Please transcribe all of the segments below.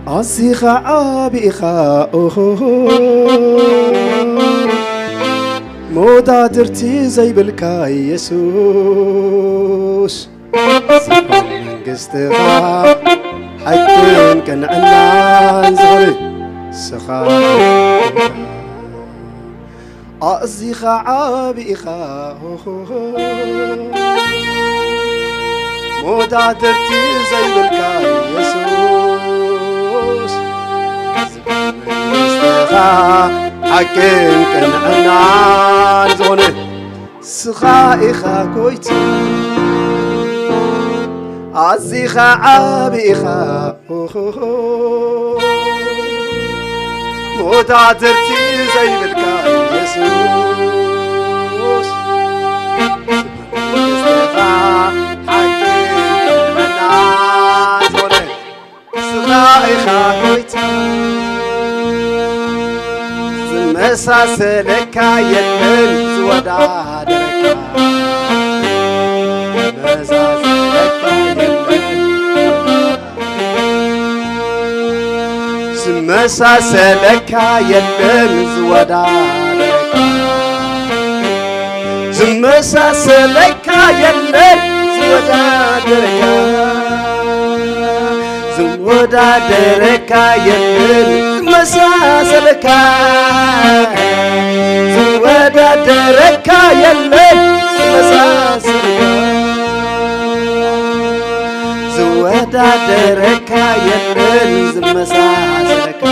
ኣዚኻ ዓቢ ኢኻ ኦሆሆ፣ መወዳድርቲ ዘይብልካ የሱስ። ስልጣን መንግስትኻ ሓቅን ቅንዕናን ዝኾነ ንስኻ ኣዚኻ ዓቢ ኢኻ ሆሆሆ፣ መወዳድርቲ ዘይብልካ የሱስ። ስልጣን መንግስትኻ ሓቅን ቅንዕናን ዝኾነ ንስኻ ኢኻ ጎይታ፣ ኣዚኻ ዓቢ ኢኻ ኦሆሆ፣ መወዳድርቲ ዘይብልካ የሱስ። ስልጣን መንግስትኻ ሓቅን ቅንዕናን ዝኾነ ንስኻ ኢኻ ጎይታ፣ ዝመሳሰለካ የለን ዝወዳደረካ፣ ዝመሳሰለካ የለን፣ ዝመሳሰለካ የለን ዝወዳደረካ፣ ዝመሳሰለካ የለን ዝወዳደረካ፣ ዝወዳደረካ የለን ዝመሳሰለካ፣ ዝወዳደረካ የለን ዝመሳሰለካ፣ ዝወዳደረካ የለን ዝመሳሰለካ፣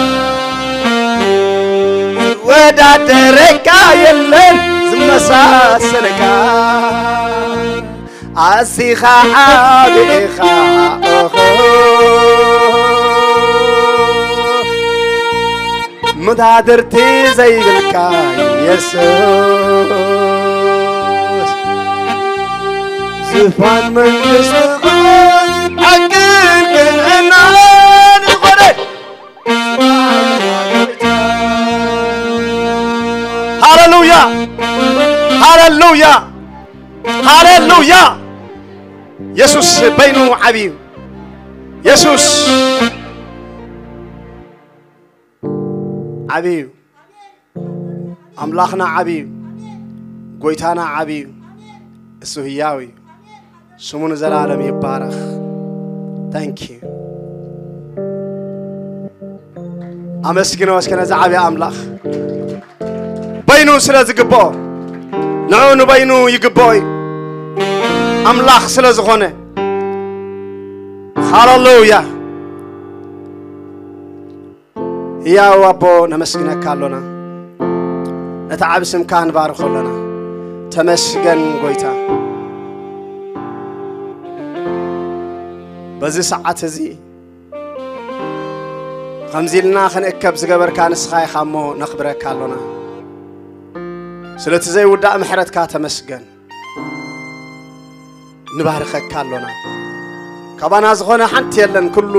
ዝወዳደረካ የለን ዝመሳሰለካ። ኣዚኻ ዓቢ ኢኻ ኦሆ፣ መወዳድርቲ ዘይብልካ የሱስ። ዝፋን መንግስትኻ ሓቅን ቅንዕናን ዝኾነ ሃሌሉያ፣ ሃሌሉያ፣ ሃሌሉያ። የሱስ በይኑ ዓብዩ። የሱስ ዓብዩ። ኣምላኽና ዓብዩ። ጎይታና ዓብዩ። እሱ ህያው እዩ። ስሙ ንዘላለም ይባረኽ። Thank you። ኣመስግኖ እስከ ነዚ ዓብዪ ኣምላኽ። በይኑ ስለ ዝግብኦ፣ ንዑ ንበይኑ ይግብኦ እዩ። ኣምላኽ ስለ ዝኾነ። ሃሌሉያ። ህያው ኣቦ ነመስግነካ ኣሎና። ነቲ ዓቢ ስምካ ንባርኾ ኣሎና። ተመስገን ጎይታ። በዚ ሰዓት እዚ ከምዚ ኢልና ክንእከብ ዝገበርካ ንስኻ ኢኻ እሞ ነኽብረካ ኣሎና። ስለቲ ዘይውዳእ ምሕረትካ ተመስገን። ንባርኸካ ኣሎና። ካባና ዝኾነ ሓንቲ የለን፣ ኩሉ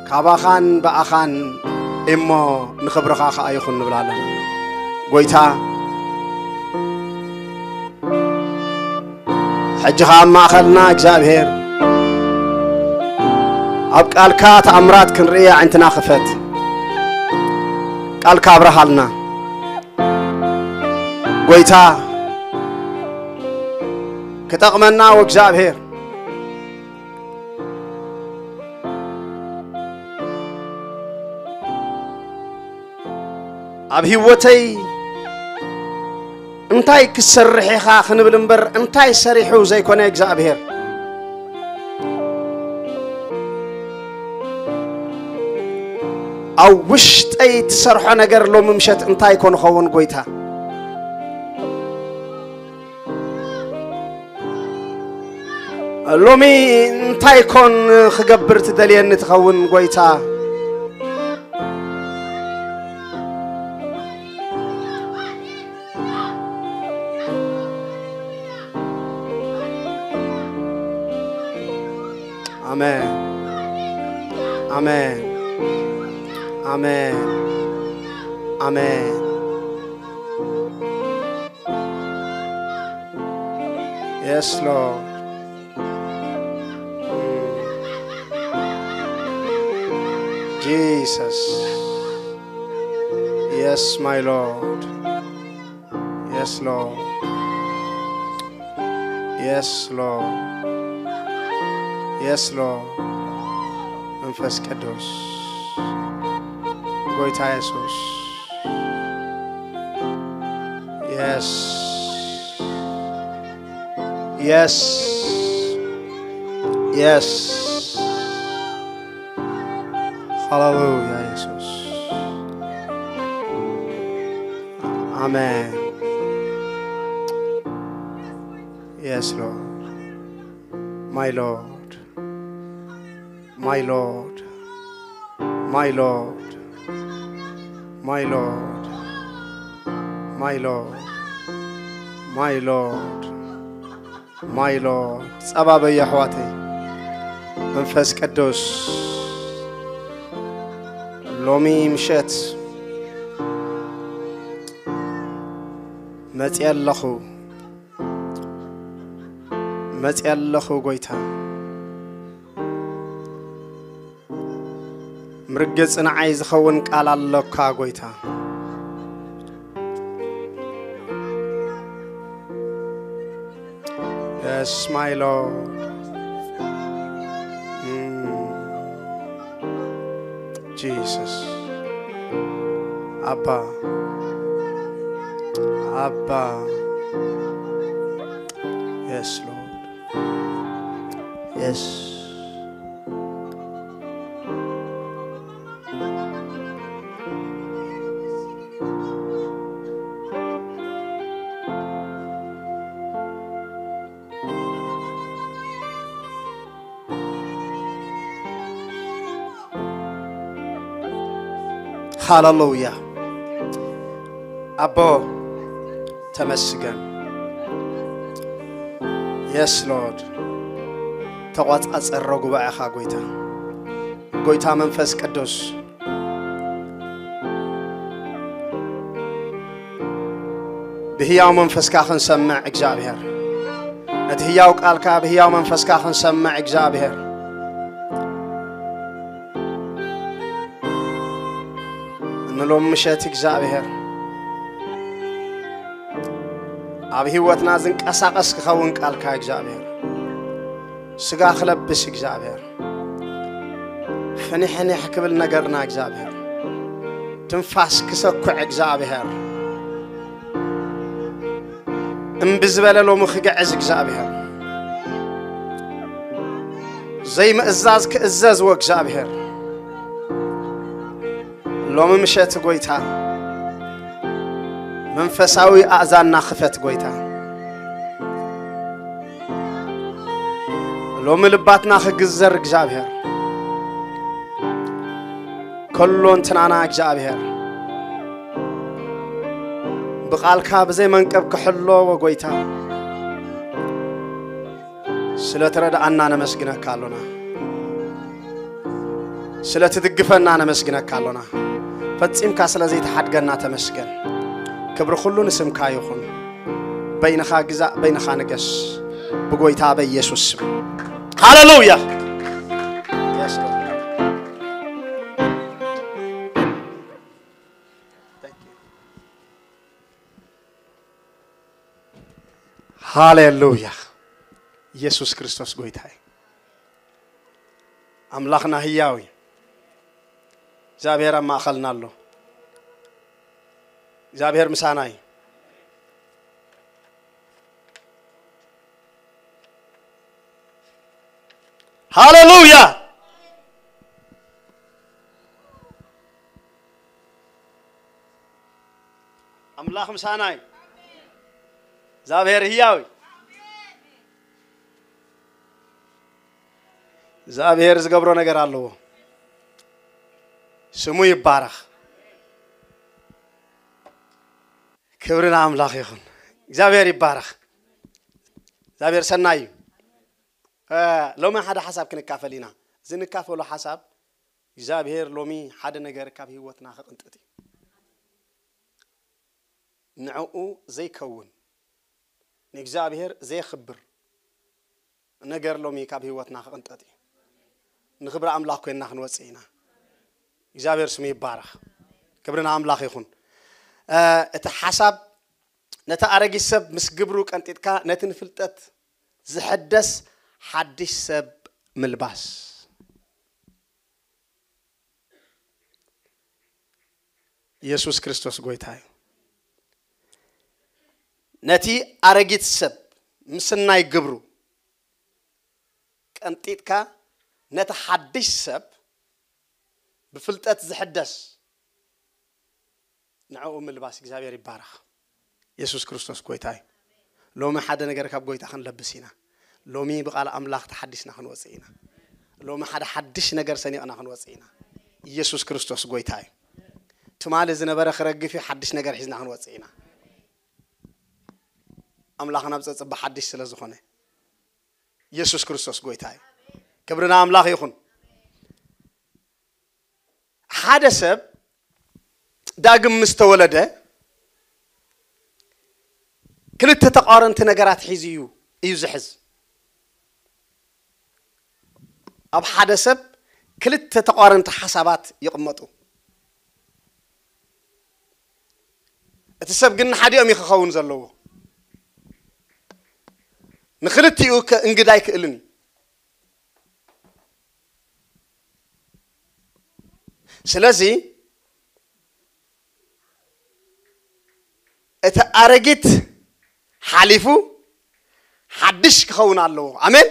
ካባኻን ብኣኻን እሞ ንኽብርኻ ኸኣ ይኹን ንብል ኣለና። ጎይታ፣ ሕጂ ኸኣ ኣብ ማእኸልና እግዚኣብሔር፣ ኣብ ቃልካ ተኣምራት ክንርኢ ኣዒንትና ኽፈት። ቃልካ ኣብርሃልና። ጎይታ ክጠቕመና ወእግዚኣብሔር ኣብ ህይወተይ እንታይ ክትሰርሕ ኢኻ ክንብል እምበር እንታይ ሰሪሑ ዘይኮነ እግዚኣብሔር ኣብ ውሽጠይ ትሰርሖ ነገር ሎሚ ምሸት እንታይ ኮን ኸውን ጎይታ ሎሚ እንታይ ኮን ክገብር ትደልየኒ ትኸውን ጎይታ ኣሜን ኣሜን ኣሜን ኣሜን Yes, Lord. Jesus. Yes, my Lord. Yes, Lord. Yes, Lord. Yes, Lord. መንፈስ ቅዱስ፣ ጎይታ የሱስ። Yes. Yes. Yes. ሃሌሉያ የሱስ። ኣሜን። Yes, Lord. My Lord. My Lord. My Lord. My Lord. My Lord. My Lord. My Lord. ጸባበይ ኣሕዋተይ። መንፈስ ቅዱስ ሎሚ ምሸት መጽየ ኣለኹ። መጽየ ኣለኹ ጎይታ። ምርግጽ ንዓይ ዝኸውን ቃል ኣሎካ ጎይታ። Yes, my Lord. Mm. Jesus. ኣባ። ኣባ። Yes, Lord. Yes. ሃሌሉያ። ኣቦ ተመስገን። Yes, Lord። ተቋጻጸሮ ጉባኤኻ ጎይታ። ጎይታ መንፈስ ቅዱስ፣ ብህያው መንፈስካ ክንሰምዕ እግዚኣብሔር፣ ነቲ ህያው ቃልካ ብህያው መንፈስካ ክንሰምዕ እግዚኣብሔር፣ ንሎም ምሸት እግዚኣብሔር ኣብ ህይወትና ዝንቀሳቐስ ክኸውን ቃልካ እግዚኣብሔር፣ ስጋ ክለብስ እግዚኣብሔር፣ ፍንሕንሕ ክብል ነገርና እግዚኣብሔር፣ ትንፋስ ክሰኩዕ እግዚኣብሔር፣ እምቢ ዝበለ ሎሚ ክግዕዝ እግዚኣብሔር፣ ዘይምእዛዝ ክእዘዝ ወእግዚኣብሔር፣ ሎሚ ምሸት ጎይታ መንፈሳዊ ኣእዛንና ክፈት ጎይታ። ሎሚ ልባትና ክግዘር እግዚኣብሔር፣ ከሎ እንትናና እግዚኣብሔር ብቓልካ ብዘይ መንቀብ ክሕሎ ወጎይታ። ስለ ትረድኣና ነመስግነካ ኣሎና። ስለ ትድግፈና ነመስግነካ ኣሎና። ፈጺምካ ስለ ዘይትሓድገና ተመስገን። ክብሪ ኩሉ ንስምካ ይኹን። በይንኻ ግዛእ፣ በይንኻ ንገስ። ብጎይታ በኢየሱስ ስም። ሃሌሉያ። Yes, Lord. Thank you. ሃሌሉያ። ኢየሱስ ክርስቶስ ጎይታ እዩ። ኣምላኽና ህያው እዩ። እግዚኣብሔር ኣብ ማእኸልና ኣሎ። እግዚኣብሔር ምሳና እዩ። ሃሌሉያ። ኣምላኽ ምሳና እዩ። እግዚኣብሔር ህያው እዩ። እግዚኣብሔር ዝገብሮ ነገር ኣለዎ። ስሙ ይባረኽ። ክብሪ ንኣምላኽ ይኹን። እግዚኣብሔር ይባረኽ። እግዚኣብሔር ሰናይ እዩ። እ፣ ሎሚ ሓደ ሓሳብ ክንካፈል ኢና። እዚ ንካፈሎ ሓሳብ እግዚኣብሔር ሎሚ ሓደ ነገር ካብ ህይወትና ክቕንጥጥ እዩ። ንዕኡ ዘይከውን፣ ንእግዚኣብሔር ዘየኽብር ነገር ሎሚ ካብ ህይወትና ክቕንጠጥ እዩ። ንኽብሪ ኣምላኽ ኮይንና ክንወጽእ ኢና። እግዚኣብሔር ስሙ ይባረኽ። ክብሪ ንኣምላኽ ይኹን። እ፣ እቲ ሓሳብ ነቲ ኣረጊት ሰብ ምስ ግብሩ ቀንጢጥካ ነቲ ንፍልጠት ዝሕደስ ሓድሽ ሰብ ምልባስ። ኢየሱስ ክርስቶስ ጎይታ እዩ። ነቲ ኣረጊት ሰብ ምስናይ ግብሩ ቀንጢጥካ ነቲ ሓድሽ ሰብ ብፍልጠት ዝሕደስ ንዕኡ ምልባስ እግዚኣብሔር ይባረኽ። ኢየሱስ ክርስቶስ ጎይታ እዩ። ሎሚ ሓደ ነገር ካብ ጎይታ ክንለብስ ኢና። ሎሚ ብቓል ኣምላኽ ተሓዲስና ክንወፅእ ኢና። ሎሚ ሓደ ሓድሽ ነገር ሰኒቕና ክንወፅእ ኢና። ኢየሱስ ክርስቶስ ጎይታ እዩ። ትማሊ ዝነበረ ክረግፍ እዩ፣ ሓድሽ ነገር ሒዝና ክንወፅእ ኢና። ኣምላኽና ብፀፅባ ሓድሽ ስለ ዝኾነ ኢየሱስ ክርስቶስ ጎይታ እዩ። ክብሪ ንኣምላኽ ይኹን። ሓደ ሰብ ዳግም ምስ ተወለደ ክልተ ተቃረንቲ ነገራት ሒዙ እዩ፣ እዩ ዝሕዝ። ኣብ ሓደ ሰብ ክልተ ተቃረንቲ ሓሳባት ይቕመጡ። እቲ ሰብ ግን ንሓዲኦም እዩ ክኸውን ዘለዎ። ንክልቲኡ ከእንግድ ኣይክእልን እዩ። ስለዚ እቲ ኣረጊት ሓሊፉ ሓድሽ ክኸውን ኣለዎ። ኣሜን።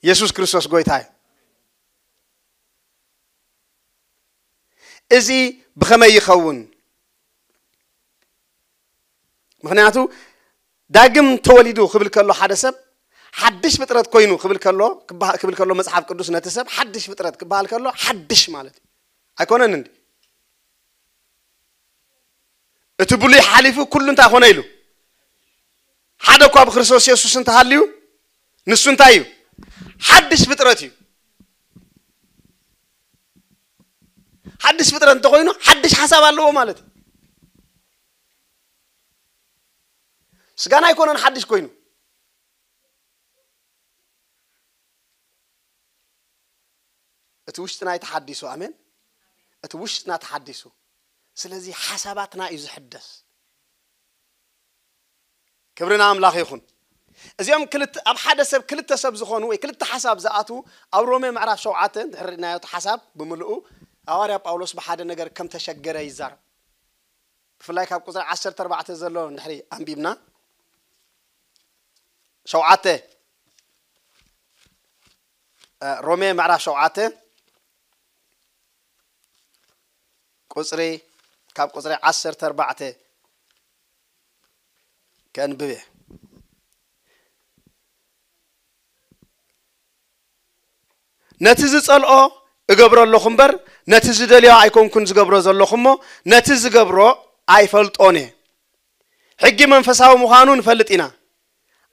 ኢየሱስ ክርስቶስ ጎይታ እዩ። እዚ ብኸመይ ይኸውን? ምኽንያቱ ዳግም ተወሊዱ ክብል ከሎ ሓደ ሰብ ሓድሽ ፍጥረት ኮይኑ ክብል ከሎ፣ ክበሃ-፣ ክብል ከሎ መጽሓፍ ቅዱስ ነቲ ሰብ ሓድሽ ፍጥረት ክበሃል ከሎ ሓድሽ ማለት እዩ። ኣይኮነን እንዲ? እቲ ብሉይ ሓሊፉ ኩሉ እንታይ ኮነ ኢሉ? ሓደ እኳ ብክርስቶስ የሱስ እንተሃልዩ ንሱ እንታይ እዩ? ሓድሽ ፍጥረት እዩ። ሓድሽ ፍጥረት እንተኮይኑ ሓድሽ ሓሳብ ኣለዎ ማለት እዩ። ስጋና ኣይኮነን ሓድሽ ኮይኑ፣ እቲ ውሽጥና እዩ ተሓዲሱ። ኣሜን። እቲ ውሽጥና ተሓዲሱ። ስለዚ ሓሳባትና እዩ ዝሕደስ። ክብሪ ንኣምላኽ ይኹን። እዚኦም ክልተ፣ ኣብ ሓደ ሰብ ክልተ ሰብ ዝኾኑ ወይ ክልተ ሓሳብ ዝኣትዉ፣ ኣብ ሮሜ ምዕራፍ ሸውዓተ እንድሕር ርኢናዮ እቲ ሓሳብ ብምልኡ፣ ሃዋርያ ጳውሎስ ብሓደ ነገር ከም ተሸገረ ይዛረብ። ብፍላይ ካብ ቁጽሪ ዓሰርተ ኣርባዕተ ዘሎ እንድሕሪ ኣንቢብና፣ ሸውዓተ፣ እ፣ ሮሜ ምዕራፍ ሸውዓተ ቁጽሪ፣ ካብ ቁጽሪ ዓሰርተ ኣርባዕተ ከንብብ እየ። ነቲ ዝጸልኦ እገብሮ ኣለኹ እምበር፣ ነቲ ዝደልዮ ኣይኮንኩን ዝገብሮ ዘለኹ እሞ፣ ነቲ ዝገብሮ ኣይፈልጦን እየ። ሕጊ መንፈሳዊ ምዃኑ ንፈልጥ ኢና።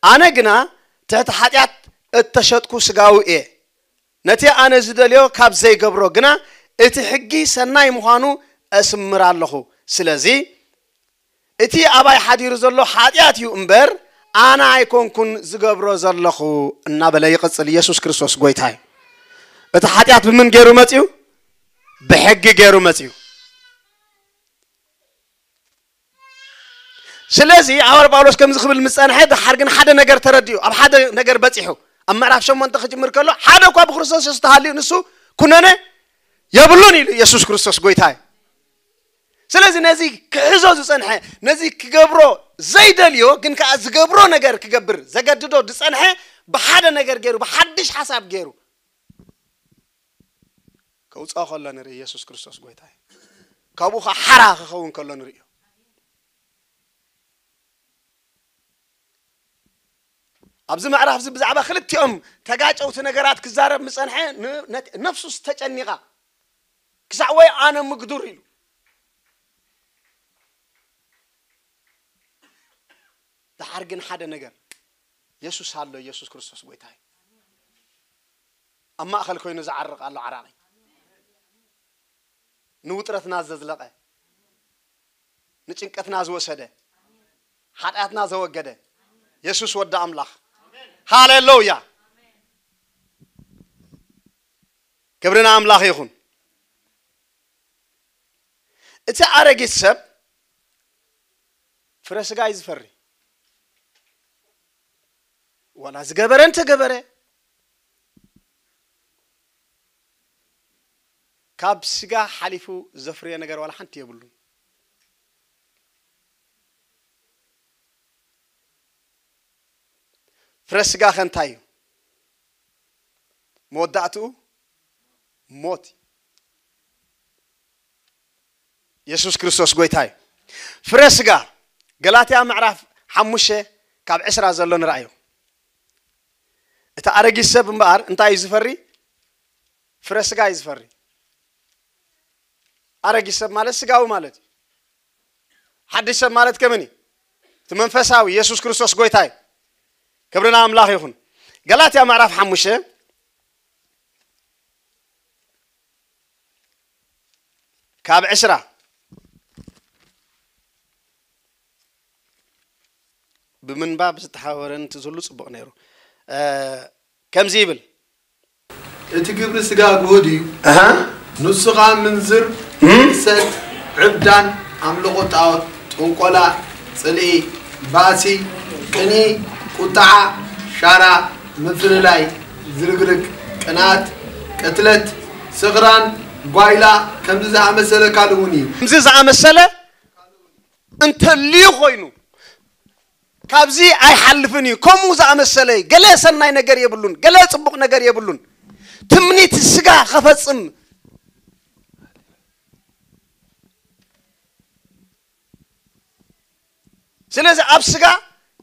ኣነ ግና ትሕቲ ሓጢኣት እተሸጥኩ ስጋዊ እየ። ነቲ ኣነ ዝደልዮ ካብ ዘይገብሮ ግና፣ እቲ ሕጊ ሰናይ ምዃኑ እስምር ኣለኹ። ስለዚ፣ እቲ ኣባይ ሓዲሩ ዘሎ ሓጢኣት እዩ እምበር፣ ኣነ ኣይኮንኩን ዝገብሮ ዘለኹ እናበለ ይቕጽል። ኢየሱስ ክርስቶስ ጎይታ እዩ። እቲ ሓጢኣት ብምን ገይሩ መጽዩ? ብሕጊ ገይሩ መጽዩ። ስለዚ ሃዋርያ ጳውሎስ ከምዚ ክብል ምስ ጸንሐ፣ ደሓር ግን ሓደ ነገር ተረዲኡ፣ ኣብ ሓደ ነገር በጺሑ። ኣብ ምዕራፍ ሸሞንተ ክጅምር ከሎ፣ ሓደ እኳ ብክርስቶስ የሱስ ተሃልዩ ንሱ ኩነነ የብሉን ኢሉ። ኢየሱስ ክርስቶስ ጎይታ እዩ። ስለዚ ነዚ ክሕዞ ዝጸንሐ፣ ነዚ ክገብሮ ዘይደልዮ ግን ከኣ ዝገብሮ ነገር ክገብር ዘገድዶ ዝጸንሐ፣ ብሓደ ነገር ገይሩ፣ ብሓድሽ ሓሳብ ገይሩ ከውጽኦ ከሎ ንርኢ። ኢየሱስ ክርስቶስ ጎይታ እዩ። ካብኡ ኸዓ ሓራ ክኸውን ከሎ ንርእዮ። ኣብዚ ምዕራፍ እዚ ብዛዕባ ክልቲኦም ተጋጨውቲ ነገራት ክዛረብ ምጸንሐ፣ ን-፣ ነት-፣ ነፍሱስ ተጨኒቓ፣ ክሳዕ ወይ ኣነ ምግዱር ኢሉ። ደሓር ግን ሓደ ነገር፣ የሱስ ኣሎ፣ ኢየሱስ ክርስቶስ ጎይታ እዩ። ኣብ ማእከል ኮይኑ ዝዓርቕ ኣሎ ዓራቒ። ንውጥረትና ዘዝለቐ፣ ንጭንቀትና ዝወሰደ፣ ሓጢኣትና ዘወገደ፣ የሱስ ወዲ ኣምላኽ። ሃሌሉያ! ክብሪ ንኣምላኽ ይኹን። እቲ ኣረጊት ሰብ ፍረ ስጋ እዩ ዝፈሪ። ዋላ ዝገበረ እንተገበረ፣ ካብ ስጋ ሓሊፉ ዘፍርዮ ነገር ዋላ ሓንቲ የብሉን። ፍረ ስጋ ከ እንታይ እዩ? መወዳእትኡ ሞት እዩ። የሱስ ክርስቶስ ጎይታ እዩ። ፍረ ስጋ፣ ገላትያ ምዕራፍ ሓሙሽተ ካብ ዕስራ ዘሎ ንርኣዮ። እቲ ኣረጊት ሰብ እምበኣር እንታይ እዩ ዝፈሪ? ፍረ ስጋ እዩ ዝፈሪ። ኣረጊት ሰብ ማለት ስጋዊ ማለት እዩ። ሓድሽ ሰብ ማለት ከመን እዩ? እቲ መንፈሳዊ የሱስ ክርስቶስ ጎይታ እዩ። ክብሪ ንኣምላኽ ይኹን። ገላትያ ምዕራፍ ሓሙሽተ ካብ ዕስራ ብምንባብ ዝተሓወረን ትዝሉ ጽቡቕ ነይሩ። እ፣ ከምዚ ይብል። እቲ ግብሪ ስጋ ግሁድ እዩ። ኣሃ። ንሱ ኸኣ ምንዝር፣ እም? ርክሰት፣ ዕብዳን፣ ኣምልኾ ጣዖት፣ ጥንቆላ፣ ጽልኢ፣ ባእሲ፣ ቅንኢ፣ ቁጥዓ፣ ሻራ፣ ምፍልላይ፣ ዝርግርግ፣ ቅንኣት፣ ቅትለት፣ ስኽራን፣ ጓይላ፣ ከምዚ ዝኣመሰለ ካልእ እውን እዩ። ከምዚ ዝኣመሰለ እንተልዩ ኮይኑ፣ ካብዚ ኣይሓልፍን እዩ። ከምኡ ዝኣመሰለ ገለ ሰናይ ነገር የብሉን፣ ገለ ጽቡቕ ነገር የብሉን። ትምኒት ስጋ ኸፈጽም። ስለዚ ኣብ ስጋ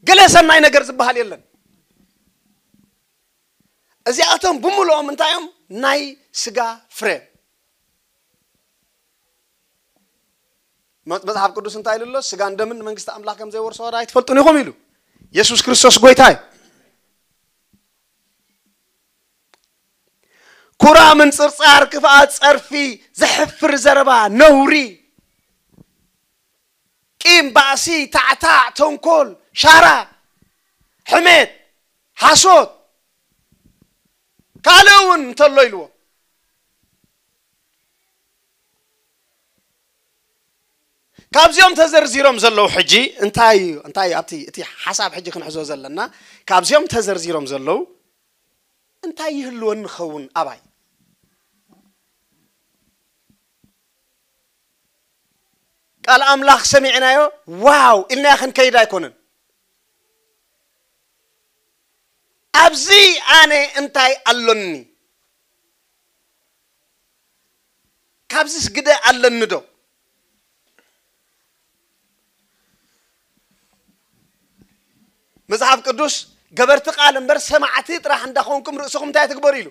ገለ ሰናይ ነገር ዝበሃል የለን። እዚኣቶም ብምልኦም እንታይ እዮም? ናይ ስጋ ፍረ። መ-፣ መጽሓፍ ቅዱስ እንታይ ኢሉ ኣሎ? ስጋን ደምን መንግስቲ ኣምላኽ ከም ዘይወርሶ ኣይትፈልጡን ኢኹም ኢሉ። የሱስ ክርስቶስ ጎይታ እዩ። ኩራ፣ ምንጽርጻር፣ ክፍኣት፣ ጸርፊ፣ ዘሕፍር ዘረባ፣ ነውሪ፣ ቂም፣ ባእሲ፣ ታዕታዕ፣ ተንኮል፣ ሻራ፣ ሕሜት፣ ሓሶት፣ ካልእ እውን እንተሎ ኢልዎ። ካብዚኦም ተዘርዚሮም ዘለዉ ሕጂ እንታይ እዩ? እንታይ እዩ ኣብቲ፣ እቲ ሓሳብ ሕጂ ክንሕዞ ዘለና? ካብዚኦም ተዘርዚሮም ዘለዉ እንታይ ይህልወኒ ኸውን ኣባይ? ቃል ኣምላኽ ሰሚዕናዮ፣ ዋው ኢልናዮ ክንከይድ ኣይኮነን። ኣብዚ ኣነ እንታይ ኣሎኒ? ካብዚስ ግደ ኣለኒ ዶ? መጽሓፍ ቅዱስ፣ "ገበርቲ ቃል እምበር ሰማዕቲ ጥራሕ እንዳኾንኩም ርእስኹም እንታይ ትግበሩ?" ኢሉ።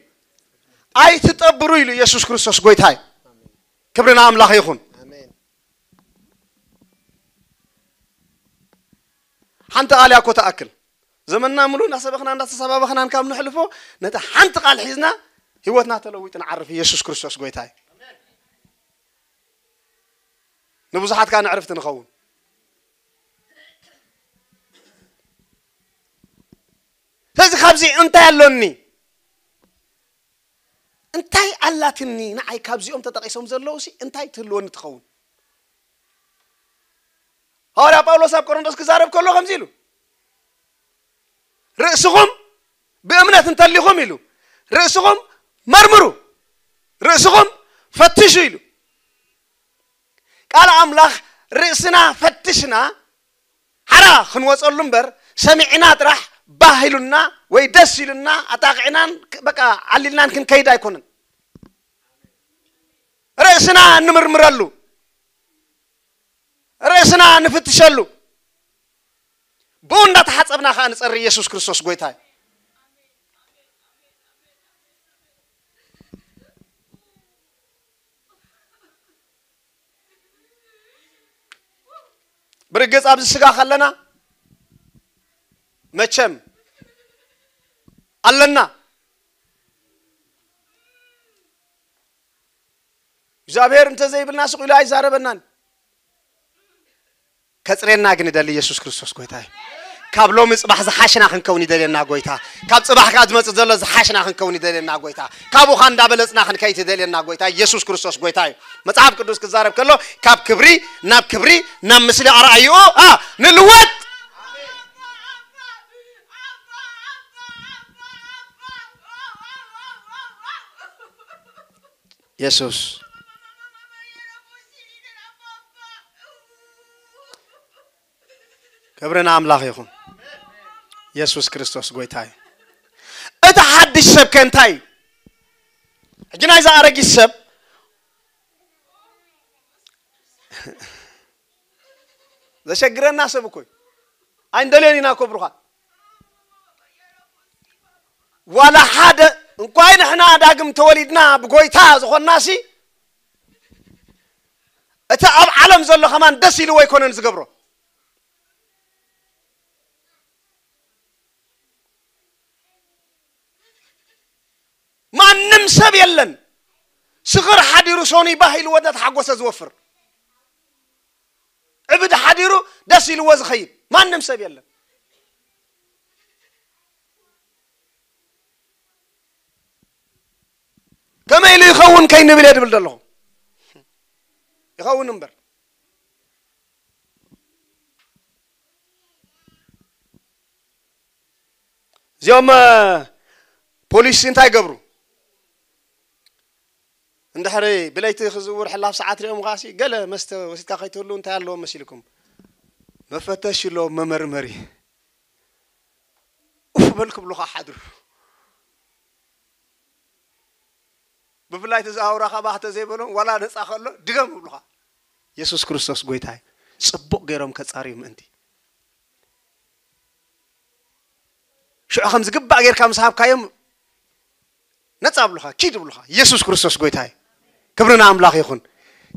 "ኣይትጠብሩ" ኢሉ የሱስ ክርስቶስ ጎይታይ። ክብሪ ንኣምላኽ ይኹን። ኣሜን። ሓንቲ ቃል እያ እኮ ትኣክል። ዘመንና ምሉእ እንዳሰበኽና እንዳተሰባበኽናን ካብ ንሕልፎ፣ ነታ ሓንቲ ቃል ሒዝና ህይወትና ተለዊጡ ንዓርፍ። ኢየሱስ ክርስቶስ ጎይታ እዩ። ንብዙሓት ከኣ ንዕርፍቲ ንኸውን። ስለዚ ካብዚ እንታይ ኣሎኒ? እንታይ ኣላትኒ ንዓይ? ካብዚኦም ተጠቒሶም ዘለዉ ሲ እንታይ ትህልወኒ ትኸውን? ሃዋርያ ጳውሎስ ኣብ ቆሮንቶስ ክዛረብ ከሎ ከምዚ ኢሉ፣ "ርእስኹም ብእምነት እንተሊኹም" ኢሉ፣ "ርእስኹም መርምሩ፣ ርእስኹም ፈትሹ" ኢሉ። ቃል ኣምላኽ ርእስና ፈትሽና ሓራ ክንወጸሉ እምበር፣ ሰሚዕና ጥራሕ ባህ ኢሉና ወይ ደስ ኢሉና ኣጣቕዕናን በቃ ዓሊልናን ክንከይድ ኣይኮነን። ርእስና ንምርምረሉ፣ ርእስና ንፍትሸሉ፣ ብኡ እንዳተሓጸብና ከኣ ንጸሪ። ኢየሱስ ክርስቶስ ጎይታ እዩ። ብርግጽ ኣብዚ ስጋ ከለና መቸም ኣለና። እግዚኣብሔር እንተዘይብልና ስቕ ኢሉ ኣይዛረበናን። ከጽሬና ግን ይደሊ። ኢየሱስ ክርስቶስ ጎይታ እዩ። ካብ ሎሚ ጽባሕ ዝሓሽና ክንከውን ይደልየና ጎይታ። ካብ ጽባሕ ካብ ዝመጽእ ዘሎ ዝሓሽና ክንከውን ይደልየና ጎይታ። ካብኡ ኸኣ እንዳበለጽና ክንከይት ይደልየና ጎይታ። ኢየሱስ ክርስቶስ ጎይታ እዩ። መጽሓፍ ቅዱስ ክዛረብ ከሎ ካብ ክብሪ ናብ ክብሪ ናብ ምስሊ ኣርኣይኡ፣ ኣ፣ ንልወጥ። የሱስ። ክብሪ ንኣምላኽ ይኹን። የሱስ ክርስቶስ ጎይታ እዩ። እቲ ሓድሽ ሰብ ከ እንታይ እዩ? ሕጂ ናይዛ ኣረጊት ሰብ ዘሸግረና ሰብ እኮ እዩ። ኣይንደልዮን ኢና እኮ ብሩኻት። ዋላ ሓደ እንኳይ ንሕና ዳግም ተወሊድና ብጎይታ ዝኾንናሲ፣ እቲ ኣብ ዓለም ዘሎ ከማን ደስ ኢልዎ ኣይኮነን ዝገብሮ። ማንም ሰብ የለን። ስኽር ሓዲሩ ሶኒ ባህ ኢልዎ እናተሓጎሰ ዝወፍር። ዕብድ ሓዲሩ ደስ ኢልዎ ዝኸይድ ማንም ሰብ የለን። ከመይ ኢሉ ይኸውን ከይንብል እየ ድብል ዘለኹ። ይኸውን እምበር። እዚኦም፣ እ፣ ፖሊስ እንታይ ይገብሩ? እንድሕሪ ብለይቲ ክዝውር ሕላፍ ሰዓት ሪኦም ኸኣሲ፣ ገለ መስተ ወሲድካ ከይትህሉ እንታይ ኣለዎም መሲልኩም? መፈተሽ ኣለዎም፣ መመርመሪ። ኡፍ በል ክብሉኻ ሓድሩ። ብፍላይ እቲ ዝኣውራኻ ባህ ተዘይበሎም፣ ዋላ ነጻ ከሎ ድገም ይብሉኻ። የሱስ ክርስቶስ ጎይታ እዩ። ጽቡቕ ገይሮም ከጻርዩ ምእንቲ። ሽዑ ከም ዝግባእ ጌርካ ምስ ሃብካዮም፣ ነጻ ብሉኻ፣ ኪድ ብሉኻ። የሱስ ክርስቶስ ጎይታ እዩ። ክብሪ ንኣምላኽ ይኹን።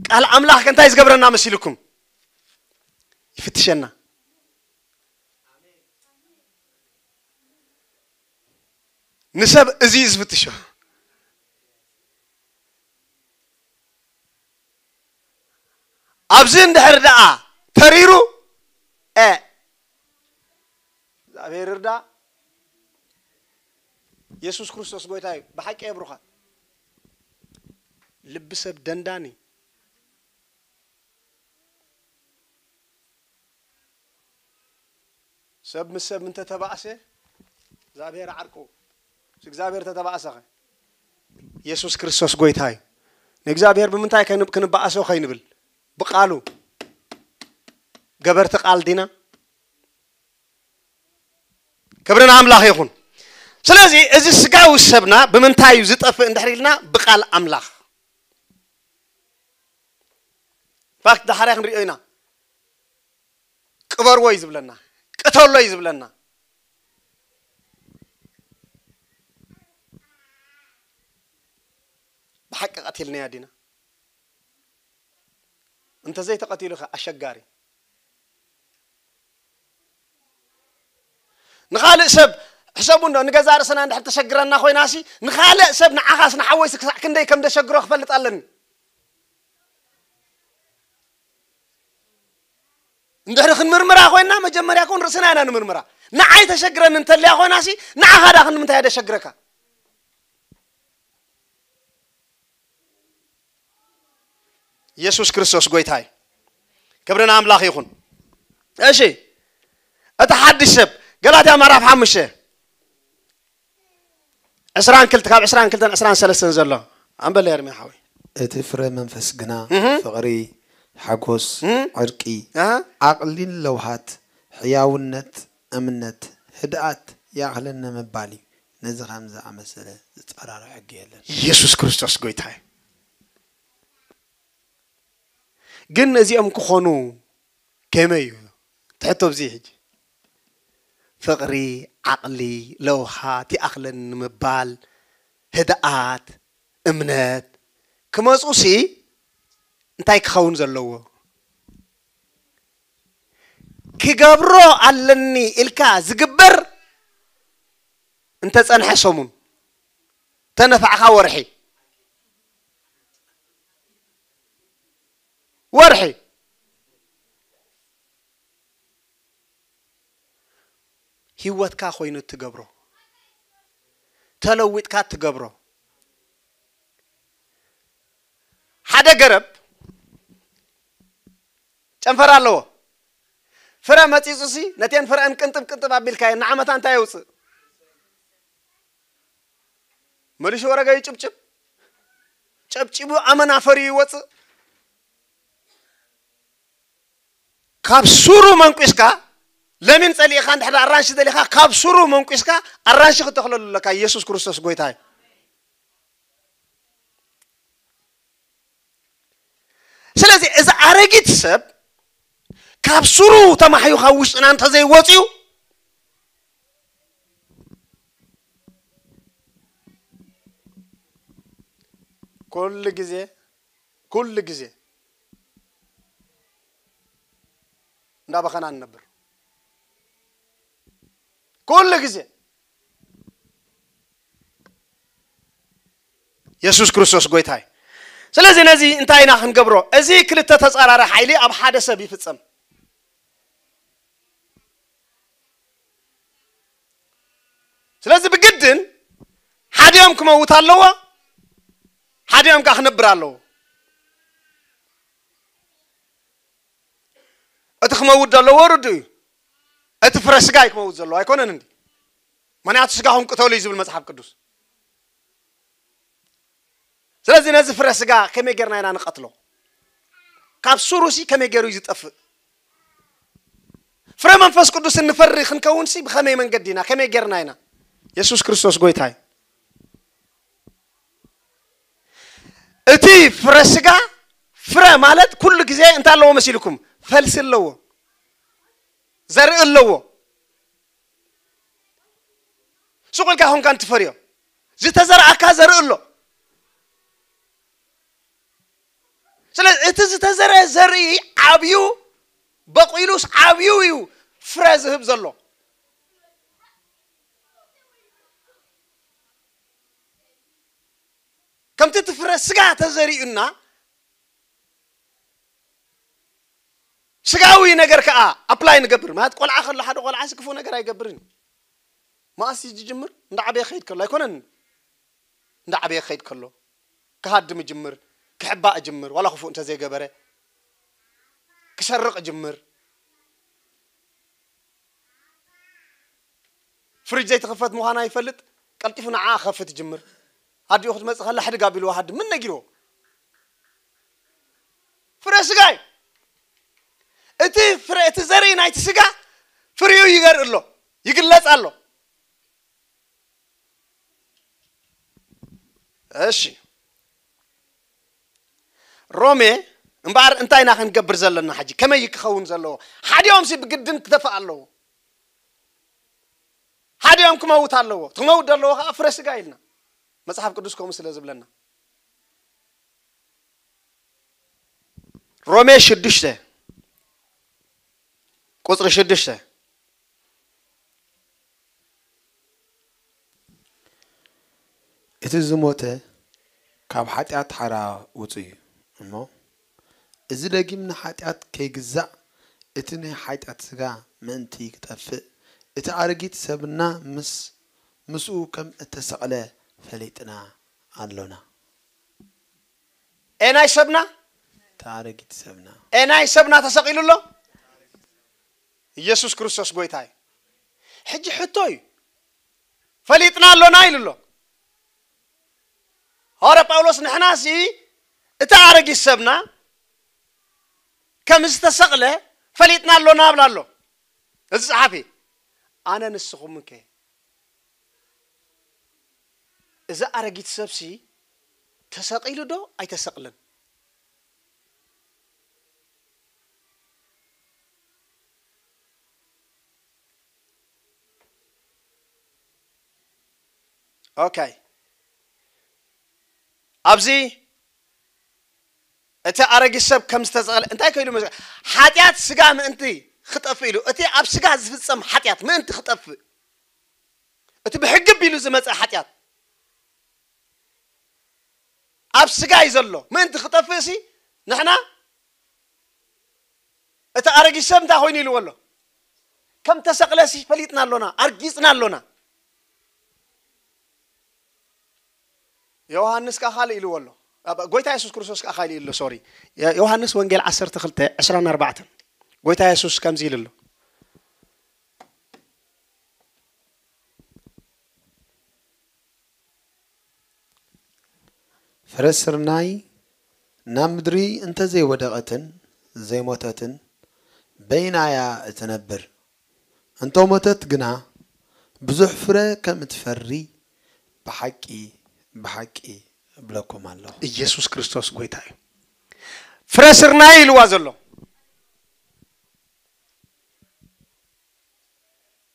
ቃል ኣምላኽ ከ እንታይ ዝገብረና መሲልኩም? ይፍትሸና። ንሰብ እዚ እዩ ዝፍትሾ። ኣብዚ እንድሕር ደኣ ተሪሩ፣ እ፣ እግዚኣብሔር ይርዳ። የሱስ ክርስቶስ ጎይታ እዩ። ብሓቂ የብሩኻት። ልቢ ሰብ ደንዳኒ። ሰብ ምስ ሰብ እንተተባእሰ፣ እግዚኣብሔር ዓርቁ። ምስ እግዚኣብሔር ተተባእሰኸ? የሱስ ክርስቶስ ጎይታ እዩ። ንእግዚኣብሔር ብምንታይ ከን-፣ ክንበኣሶ ከይንብል? ብቃሉ። ገበርቲ ቃል ዲና? ክብሪ ንኣምላኽ ይኹን። ስለዚ እዚ ስጋዊ ሰብና ብምንታይ እዩ ዝጠፍእ እንድሕር ኢልና? ብቃል ኣምላኽ። ፋክት ዳሕራይ ክንሪኦ ኢና። ቅበርዎ እዩ ዝብለና፣ ቅተሎ እዩ ዝብለና። ብሓቂ ቀቲልናዮ ዲና? እንተዘይተቐቲሉ ኸ ኣሸጋሪ። ንኻልእ ሰብ ሕሰቡ እንዶ፣ ንገዛ ርእስና እንድሕር ተሸግረና ኮይናሲ፣ ንኻልእ ሰብ ንዓኻስ ንሓወይሲ ክሳዕ ክንደይ ከም ደሸግሮ ክፈልጥ ኣለኒ። እንድሕሪ ክንምርምራ ኮይንና፣ መጀመርያ ከውን ርእስና ኢና ንምርምራ። ንዓይ ተሸግረኒ እንተልያ ኮይናሲ፣ ንዓኻ ዳ ክንምንታይ እያ ደሸግረካ? የሱስ ክርስቶስ ጎይታ እዩ። ክብሪ ንኣምላኽ ይኹን። እሺ፣ እቲ ሓድሽ ሰብ፣ ገላትያ ምዕራፍ ሓሙሽተ፣ ዕስራን ክልተ፣ ካብ ዕስራን ክልተን ዕስራን ሰለስተን ዘሎ ኣንበል ኤርምያ ሓወይ። እቲ ፍረ መንፈስ ግና እህ። ፍቕሪ፣ ሓጎስ፣ እህ። ዕርቂ፣ ኣሃ። ዓቕሊን ለውሃት፣ ሕያውነት፣ እምነት፣ ህድኣት ይኣኽለኒ ምባል እዩ። ነዚ ከም ዝኣመሰለ ዝጻረሮ ሕጊ የለን። ኢየሱስ ክርስቶስ ጎይታ እዩ። ግን እዚኦም ክኾኑ ከመይ እዩ? ትሕቶ ኣብዚ ሕጂ። ፍቕሪ፣ ዓቕሊ፣ ለውሃት ይኣኽለኒ ምባል፣ ህድኣት፣ እምነት ክመጹሲ እንታይ ክኸውን ዘለዎ? ክገብሮ ኣለኒ ኢልካ ዝግበር እንተጸንሐ ሰሙን፣ ተነፋዕካ ወርሒ፣ ወርሒ። ህይወትካ ኮይኑ እትገብሮ፣ ተለዊጥካ እትገብሮ። ሓደ ገረብ ጨንፈር ኣለዎ። ፍረ መጺጹሲ ነተን ፍረአን ቅንጥብ ቅንጥብ ኣቢልካዮ፣ ንዓመታ እንታይ የውጽእ? መሊሹ ወረገ ይጭብጭብ። ጨብጭቡ ኣመና ፈርዩ ይወጽእ። ካብ ሱሩ መንቂስካ፣ ለሚን ጸሊእኻ እንድሕር ኣራንሺ ደሊኻ፣ ካብ ሱሩ መንቂስካ ኣራንሺ ክተኽለሉ ኣለካ። ኢየሱስ ክርስቶስ ጎይታ እዩ። ስለዚ እዚ ኣረጊት ሰብ ካብ ሱሩ ተማሕዩ ካብ ውሽጥና እንተዘይወፅዩ፣ ኩሉ ግዜ፣ ኩሉ ግዜ እንዳበኸና ንነብር። ኩሉ ግዜ። የሱስ ክርስቶስ ጎይታ እዩ። ስለዚ ነዚ እንታይ ኢና ክንገብሮ? እዚ ክልተ ተጻራሪ ሓይሊ ኣብ ሓደ ሰብ ይፍጸም። ስለዚ ብግድን ሓዲኦም ክመውት ኣለዎ፣ ሓዲኦም ከኣ ክነብር ኣለዎ። እቲ ክመውት ዘለዎ ርዱእ እዩ። እቲ ፍረ ስጋ እዩ ክመውት ዘለዎ፣ ኣይኮነን እንዲ? ምኽንያቱ ስጋኹም ቅተሉ እዩ ዝብል መጽሓፍ ቅዱስ። ስለዚ ነዚ ፍረ ስጋ ከመይ ጌርና ኢና ንቐትሎ? ካብ ሱሩሲ ከመይ ገይሩ እዩ ዝጠፍእ? ፍረ መንፈስ ቅዱስ እንፈሪ ክንከውንሲ ብኸመይ መንገዲ ኢና? ከመይ ጌርና ኢና? የሱስ ክርስቶስ ጎይታ እዩ። እቲ ፍረ ስጋ፣ ፍረ ማለት ኩሉ ግዜ እንታይ ኣለዎ መሲልኩም? ፈልሲ ኣለዎ፣ ዘርኢ ኣለዎ። ሱቕ ኢልካ ኮንካ እንትፈርዮ፣ ዝተዘርኣካ ዘርኢ ኣሎ። ስለዚ እቲ ዝተዘርአ ዘርኢ ዓብዩ፣ በቂሉስ ዓብዩ እዩ ፍረ ዝህብ ዘሎ። ከምቲ እቲ ፍረ ስጋ ተዘሪኡና፣ ስጋዊ ነገር ከኣ ኣፕላይ ንገብር። ማለት ቆልዓ ከሎ ሓደ ቆልዓ ሲ ክፉእ ነገር ኣይገብርን እዩ። መኣስ እዩ ዝጅምር? እንዳዓበየ ክኸይድ ከሎ ኣይኮነን? እንዳዓበየ ክኸይድ ከሎ ክሃድም ይጅምር፣ ክሕባእ ይጅምር፣ ዋላ ክፉእ እንተዘይገበረ ክሰርቕ ይጅምር። ፍሪጅ ዘይትኽፈት ምዃና ይፈልጥ፣ ቀልጢፉ ንዓኣ ክኸፍት ይጅምር። ኣዲኡ ክትመጽእ ከላ ሕድግ ኣቢልዎ ሃድም። ምን ነጊርዎ? ፍረ ስጋ እዩ። እቲ ፍረ፣ እቲ ዘርኢ ናይቲ ስጋ ፍሪኡ ይገርእ ኣሎ፣ ይግለጽ ኣሎ። እሺ፣ ሮሜ እምበኣር እንታይ ኢና ክንገብር ዘለና ሕጂ? ከመይ እዩ ክኸውን ዘለዎ? ሓዲኦም ሲ ብግድን ክጠፍእ ኣለዎ። ሓዲኦም ክመውት ኣለዎ። ክመውት ዘለዎ ከዓ ፍረ ስጋ ኢልና። መጽሓፍ ቅዱስ ከምኡ ስለ ዝብለና። ሮሜ ሽዱሽተ ቁጽሪ ሽዱሽተ። እቲ ዝሞተ ካብ ሓጢኣት ሓራ ውጹእ እዩ እሞ፣ እዚ ደጊም ንሓጢኣት ከይግዛእ፣ እቲ ናይ ሓጢኣት ስጋ ምእንቲ ክጠፍእ፣ እቲ ኣረጊት ሰብና ምስ፣ ምስኡ ከም እተሰቕለ ፈሊጥና ኣሎና። ኤናይ ሰብና? እቲ ኣረጊት ሰብና። ኤናይ ሰብና ተሰቒሉ ኣሎ? ኢየሱስ ክርስቶስ ጎይታ እዩ። ሕጂ ሕቶ እዩ። ፈሊጥና ኣሎና ኢሉ ኣሎ። ሃዋርያ ጳውሎስ ንሕናሲ እቲ ኣረጊት ሰብና ከም ዝተሰቕለ ፈሊጥና ኣሎና ብላ ኣሎ። እዚ ጸሓፊ፣ ኣነ ንስኹም ከ? እዚ ኣረጊት ሰብሲ ተሰቒሉ ዶ ኣይተሰቕለን? ኦኬ። ኣብዚ እቲ ኣረጊት ሰብ ከም ዝተሰቕለ እንታይ ከኢሉ መስ-፣ ሓጢኣት ስጋ ምእንቲ ክጠፍእ ኢሉ፣ እቲ ኣብ ስጋ ዝፍጸም ሓጢኣት ምእንቲ ክጠፍእ፣ እቲ ብሕጊ ቢሉ ዝመጸ ሓጢኣት ኣብ ስጋ እዩ ዘሎ። ምእንቲ ክጠፍእ ሲ ንሕና እቲ ኣረጊት ሰብ እንታይ ኮይኑ ኢልዎ ኣሎ? ከም ተሰቕለሲ ፈሊጥና ኣሎና፣ ኣርጊጽና ኣሎና። ዮሃንስ ከኣ ካልእ ኢልዎ ኣሎ። ኣብ-፣ ጎይታ የሱስ ክርስቶስ ከኣ ካልእ ኢሉ ኣሎ፣ ሶሪ። የ-፣ ዮሃንስ ወንጌል ዓሰርተ ክልተ ዕስራን ኣርባዕተን። ጎይታ የሱስ ከምዚ ኢሉ ኣሎ። ፍረ ስርናይ ናብ ምድሪ እንተዘይወደቐትን ዘይሞተትን፣ በይናያ እትነብር? እንተሞተት ግና፣ ብዙሕ ፍረ ከም እትፈሪ ብሓቂ፣ ብሓቂ እብለኩም ኣለኹ። ኢየሱስ ክርስቶስ ጎይታ እዩ። ፍረ ስርናይ ኢልዋ ዘሎ።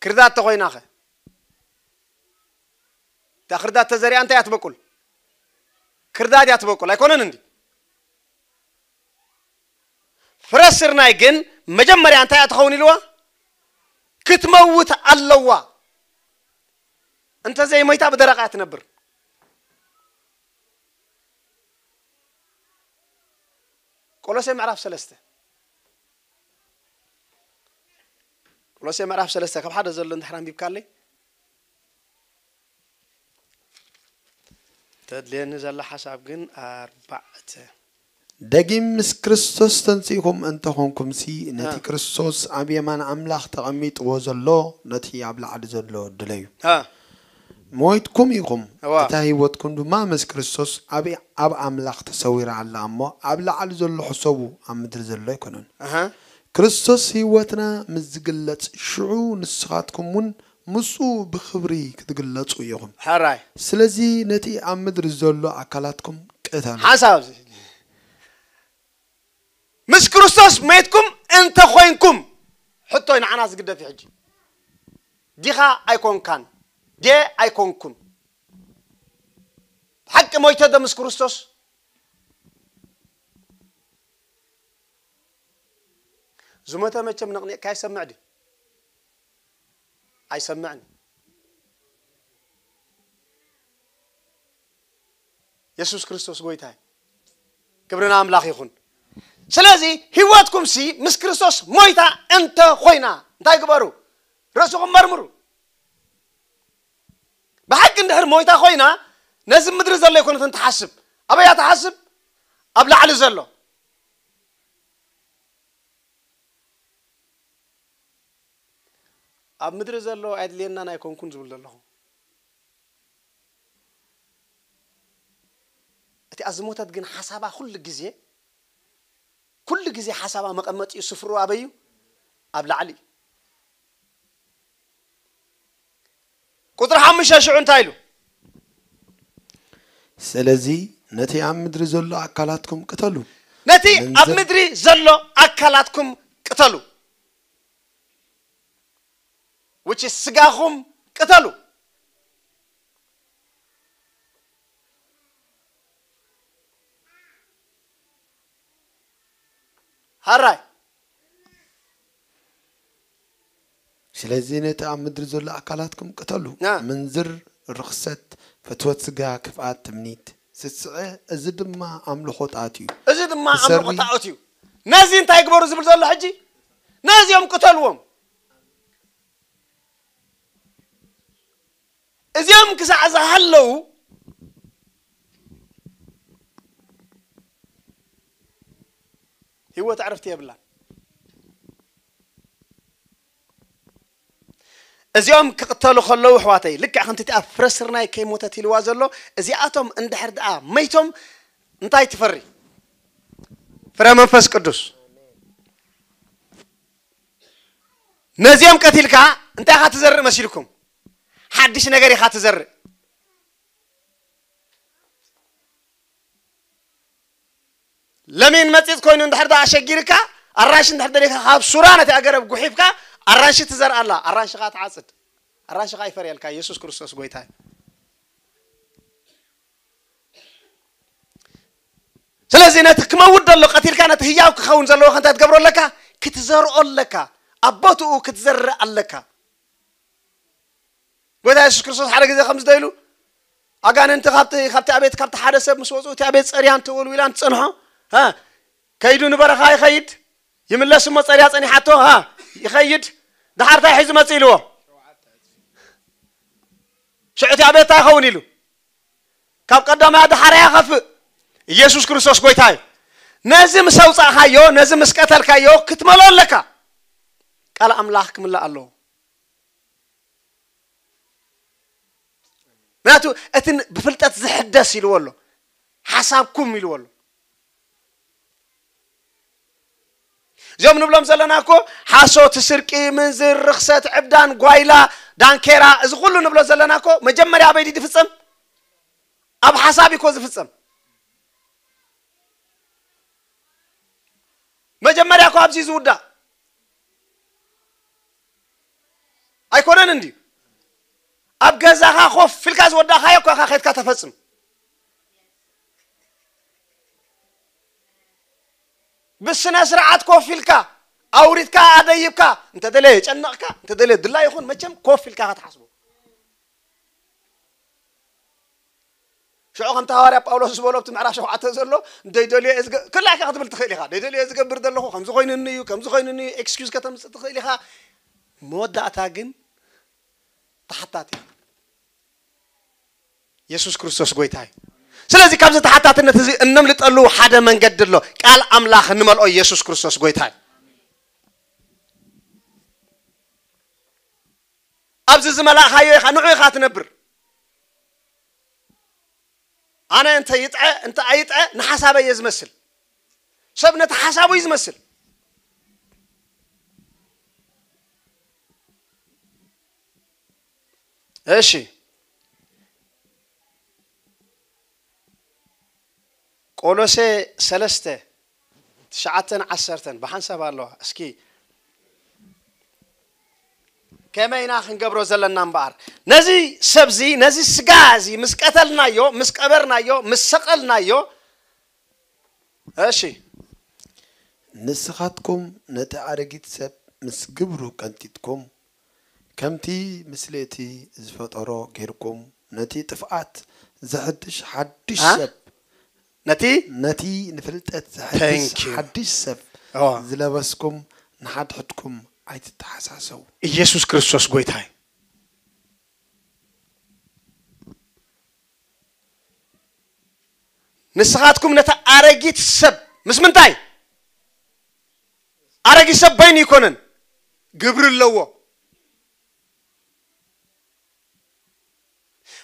ክርዳድ ተኾይናኸ? እታ ክርዳድ ተዘሪኣ እንታይ እያ ትበቁል? ክርዳድ እያ ትበቁል። ኣይኮነን እንዲ? ፍረ ስርናይ ግን መጀመርያ እንታይ እያ ትኸውን ኢልዋ? ክትመውት ኣለዋ። እንተዘይሞይታ ብደረቓ እያ ትነብር። ቆሎሴ ምዕራፍ ሰለስተ። ቆሎሴ ምዕራፍ ሰለስተ ካብ ሓደ ዘሎ እንድሕር ኣንቢብካለይ ተድልየኒ ዘላ ሓሳብ ግን ኣርባዕተ። ደጊም ምስ ክርስቶስ ተንሲእኩም እንተኾንኩምሲ፣ ነቲ እ። ክርስቶስ ኣብ የማን ኣምላኽ ተቐሚጥዎ ዘሎ፣ ነቲ ኣብ ላዕሊ ዘሎ ድለዩ። እ። ሞይትኩም ኢኹም፣ እዋ። እታ ህይወትኩም ድማ ምስ ክርስቶስ ኣብ፣ ኣብ ኣምላኽ ተሰዊራ ኣላ እሞ፣ ኣብ ላዕሊ ዘሎ ሕሰቡ፣ ኣብ ምድሪ ዘሎ ኣይኮነን። ኣሃ። ክርስቶስ ህይወትና ምስ ዝግለጽ፣ ሽዑ ንስኻትኩም እውን ምስኡ ብኽብሪ ክትግለጹ ኢኹም። ሕራይ። ስለዚ ነቲ ኣብ ምድሪ ዘሎ ኣካላትኩም ቅተሉ። ሓሳብ እዚ። ምስ ክርስቶስ ሞይትኩም እንተ ኾይንኩም፣ ሕቶ እዩ ንዓና ዝግደፍ እዩ ሕጂ። ዲኻ ኣይኮንካን? ድየ ኣይኮንኩን? ብሓቂ ሞይተ ዶ ምስ ክርስቶስ? ዝሞተ መቸም ነቕኒቕካ ይሰምዕ ድዩ? ኣይሰምዕን። የሱስ ክርስቶስ ጎይታ እዩ። ክብሪ ንኣምላኽ ይኹን። ስለዚ ህይወትኩምሲ ምስ ክርስቶስ ሞይታ እንተ ኾይና፣ እንታይ ግበሩ? ርእስኹም መርምሩ። ብሓቂ እንድሕር ሞይታ ኾይና፣ ነዚ ምድሪ ዘሎ ኣይኮነትን ትሓስብ። ኣበይ እያ ትሓስብ? ኣብ ላዕሊ ዘሎ። ኣብ ምድሪ ዘሎ ኣየድልየናን ኣይኮንኩን ዝብል ዘለኹ። እቲኣ ዝሞተት ግን ሓሳባ ኩሉ ግዜ፣ ኩሉ ግዜ ሓሳባ መቐመጢኡ ስፍርኡ ኣበይ እዩ? ኣብ ላዕሊ እዩ። ቁጽሪ ሓሙሽተ ሽዑ እንታይ ኢሉ? ስለዚ ነቲ ኣብ ምድሪ ዘሎ ኣካላትኩም ቅተሉ። ነቲ ኣብ ምንዝር- ምድሪ ዘሎ ኣካላትኩም ቅተሉ። Which is ስጋኹም ቅተሉ። ሃራይ። ስለዚ ነቲ ኣብ ምድሪ ዘሎ ኣካላትኩም ቅተሉ። ና። ምንዝር፣ ርኽሰት፣ ፍትወት ስጋ፣ ክፍኣት፣ ትምኒት፣ ስስዐ፣ እዚ ድማ ኣምልኾ ጣኦት እዩ። እዚ ድማ ብሰሪ ኣምልኾ ጣኦት እዩ። ነዚ እንታይ ግበሩ ዝብል ዘሎ ሕጂ? ነዚኦም ቅተልዎም። እዚኦም ክሳዕ ዝሃለዉ ህይወት ዕረፍቲ የብላን። እዚኦም ክቕተሉ ከለዉ ኣሕዋተይ፣ ልክዕ ከምቲ እቲ ኣብ ፍረ ስርናይ ከይሞተት ኢልዋ ዘሎ፣ እዚኣቶም እንድሕር ደኣ መይቶም እንታይ ትፈሪ? ፍረ መንፈስ ቅዱስ። ነዚኦም ቀቲልካ እንታይ ኢኻ ትዘርእ መሲልኩም? ሓድሽ ነገር ኢኻ ትዘርእ። ለሚን መጺጽ ኮይኑ እንድሕር ደኣ ኣሸጊርካ፣ ኣራንሺ እንድሕር ደሊኻ ካብ ሱራ ነቲ ኣገረብ ጉሒፍካ ኣራንሺ ትዘርኣላ፣ ኣራንሺ ኸኣ ትዓጽድ። ኣራንሺ ኸኣ ይፈርየልካ። የሱስ ክርስቶስ ጎይታ እዩ። ስለዚ ነቲ ክመውት ዘሎ ቀቲልካ ነቲ ህያው ክኸውን ዘለዎ ከ እንታይ ትገብሮ ኣለካ? ክትዘርኦ ኣለካ። ኣብ ቦትኡ ክትዘርእ ኣለካ። ጎይታ የሱስ ክርስቶስ ሓደ ግዜ ከምዚ ዶ ኢሉ? ኣጋንንቲ ካብቲ፣ ካብቲ ኣቤት፣ ካብቲ ሓደ ሰብ ምስ ወጹ፣ እቲ ኣቤት ጸርያን ተወልዊላን ትጸንሖ። ሃ? ከይዱ ንበረኻ ይኸይድ፣ ይምለስ እሞ ጸርያ ጸኒሓቶ፣ ሃ? ይኸይድ። ድሓር እንታይ ሒዙ መጽእ ኢልዎ? ሽዑ እቲ ኣቤት እንታይ ይኸውን ኢሉ? ካብ ቀዳማያ ድሓርያ ከፍእ። ኢየሱስ ክርስቶስ ጎይታ እዩ። ነዚ ምስ ኣውጻእካዮ፣ ነዚ ምስ ቀተልካዮ ክትመልኦ ኣለካ። ቃል ኣምላኽ ክምላእ ኣለዎ። ምክንያቱ እቲ ን- ብፍልጠት ዝሕደስ ኢልዎ ኣሎ። ሓሳብኩም ኢልዎ ኣሎ። እዚኦም ንብሎም ዘለና እኮ ሓሶት፣ ስርቂ፣ ምንዝር፣ ርኽሰት፣ ዕብዳን፣ ጓይላ፣ ዳንኬራ፣ እዚ ኩሉ ንብሎ ዘለና እኮ መጀመርያ ኣበይ ድዩ ዝፍጸም? ኣብ ሓሳብ እኮ ዝፍጸም። መጀመርያ እኮ ኣብዚ ዝውዳእ ኣይኮነን እንድዩ። ኣብ ገዛኻ ኮፍ ኢልካ ዝወዳእካዮ እኮ ኢኻ ከድካ ተፈጽም። ብስነ ስርዓት ኮፍ ኢልካ ኣውሪድካ ኣደይብካ፣ እንተደለየ የጨነቕካ፣ እንተደለየ ድላይ ይኹን፣ መቸም ኮፍ ኢልካ ኢኻ ትሓስቦ። ሽዑ ከምቲ ሃዋርያ ጳውሎስ ዝበሎ ኣብቲ ምዕራፍ ሸውዓተ ዘሎ፣ "ደይደልዮ እየ ዝገ-" ክላይካ ክትብል ትኽእል ኢኻ። "ደይደልዮ እየ ዝገብር ዘለኹ፣ ከምዚ ኮይኑኒ እዩ፣ ከምዚ ኮይኑኒ እዩ" ኤክስኪዩዝ ከተምጽእ ትኽእል ኢኻ። መወዳእታ ግን ተሓታቲ ኢኻ። የሱስ ክርስቶስ ጎይታ እዩ። ስለዚ ካብዚ ተሓታትነት እዚ እነምልጠሉ ሓደ መንገዲ ኣሎ። ቃል ኣምላኽ እንመልኦ። የሱስ ክርስቶስ ጎይታ እዩ። ኣብዚ ዝመላእኻዮ ኢኻ፣ ንዑ ኢኻ ትነብር። ኣነ እንተ ይጥዐ እንተ ኣይጥዐ ንሓሳበይ እየ ዝመስል። ሰብ ነቲ ሓሳቡ እዩ ዝመስል። እሺ፣ ቆሎሴ ሰለስተ ትሽዓተን ዓሰርተን ብሓንሳብ ኣለዋ። እስኪ ከመይ ኢና ክንገብሮ ዘለና እምበኣር? ነዚ ሰብ እዚ፣ ነዚ ስጋ እዚ ምስ ቀተልናዮ፣ ምስ ቀበርናዮ፣ ምስ ሰቐልናዮ፣ እሺ፣ ንስኻትኩም ነቲ ኣረጊት ሰብ ምስ ግብሩ ቀንጢጥኩም፣ ከምቲ ምስሌቲ ዝፈጠሮ ጌርኩም፣ ነቲ ጥፍኣት ዘሕድሽ ሓድሽ ኣ? ሰብ፣ ነቲ ነቲ ንፍልጠት ዘሕድስ Thank you። ሓድሽ ሰብ ኦ። ዝለበስኩም፣ ንሓድሕድኩም ኣይትተሓሳሰቡ። ኢየሱስ ክርስቶስ ጎይታ እዩ። ንስኻትኩም ነቲ ኣረጊት ሰብ ምስ ምንታይ? ኣረጊት ሰብ በይኑ ይኮነን፣ ግብሪ ኣለዎ።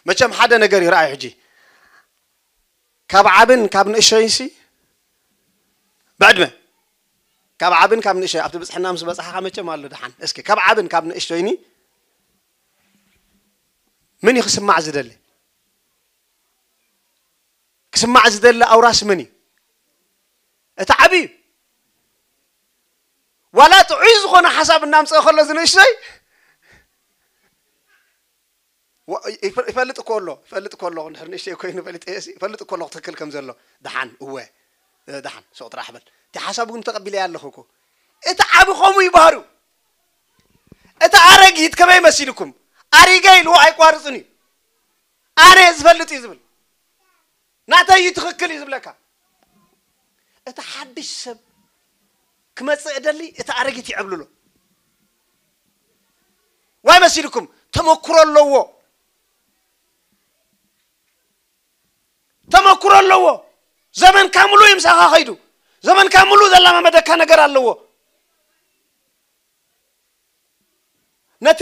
መቸም ሓደ ነገር ይረኣዩ ሕጂ። ካብ ዓብን ካብ ንእሸይንሲ ብዕድመ፣ ካብ ዓብን ካብ ንእሸይ ኣብቲ ብጽሕና ምስ በጻሕኻ መቸም ኣሎ ደሓን። እስኪ ካብ ዓብን ካብ ንእሸይኒ መን እዩ ክስማዕ ዝደሊ? ክስማዕ ዝደሊ ኣውራስ መን እዩ? እቲ ዓቢ እዩ። ዋላ ጥዑይ ዝኾነ ሓሳብ እናምጽእ ከሎ ዝንእሽተይ ወ-፣ ይፈ-፣ ይፈልጥ እኮ ኣሎ፣ ይፈልጥ እኮ ኣሎ፣ እንድሕር ንእሽተይ ኮይኑ ፈሊጠ እየሲ፣ ይፈልጥ እኮ ኣሎ ትኽክል ከም ዘሎ። ደሓን፣ እወ፣ እ፣ ደሓን፣ ሱቕ ጥራሕ በል። እቲ ሓሳቡ ግን ተቐቢለያ ኣለኹ እኮ። እቲ ዓቢ ከምኡ እዩ ባህሪኡ። እቲ ኣረጊት ከመይ መሲልኩም? ኣሪገ ኢልዎ ኣይቋርጽን እዩ። ኣነ ዝፈልጥ እዩ ዝብል። ናተይ እዩ ትኽክል እዩ ዝብለካ። እቲ ሓድሽ ሰብ ክመጽእ እደሊ፣ እቲ ኣረጊት ይዕብልሎ። ዋይ መሲልኩም? ተመክሮ ኣለዎ። ተመክሮ ኣለዎ። ዘመንካ ምሉእ እዩ ምሳኻ ኸይዱ። ዘመንካ ምሉእ ዘላማመደካ ነገር ኣለዎ። ነቲ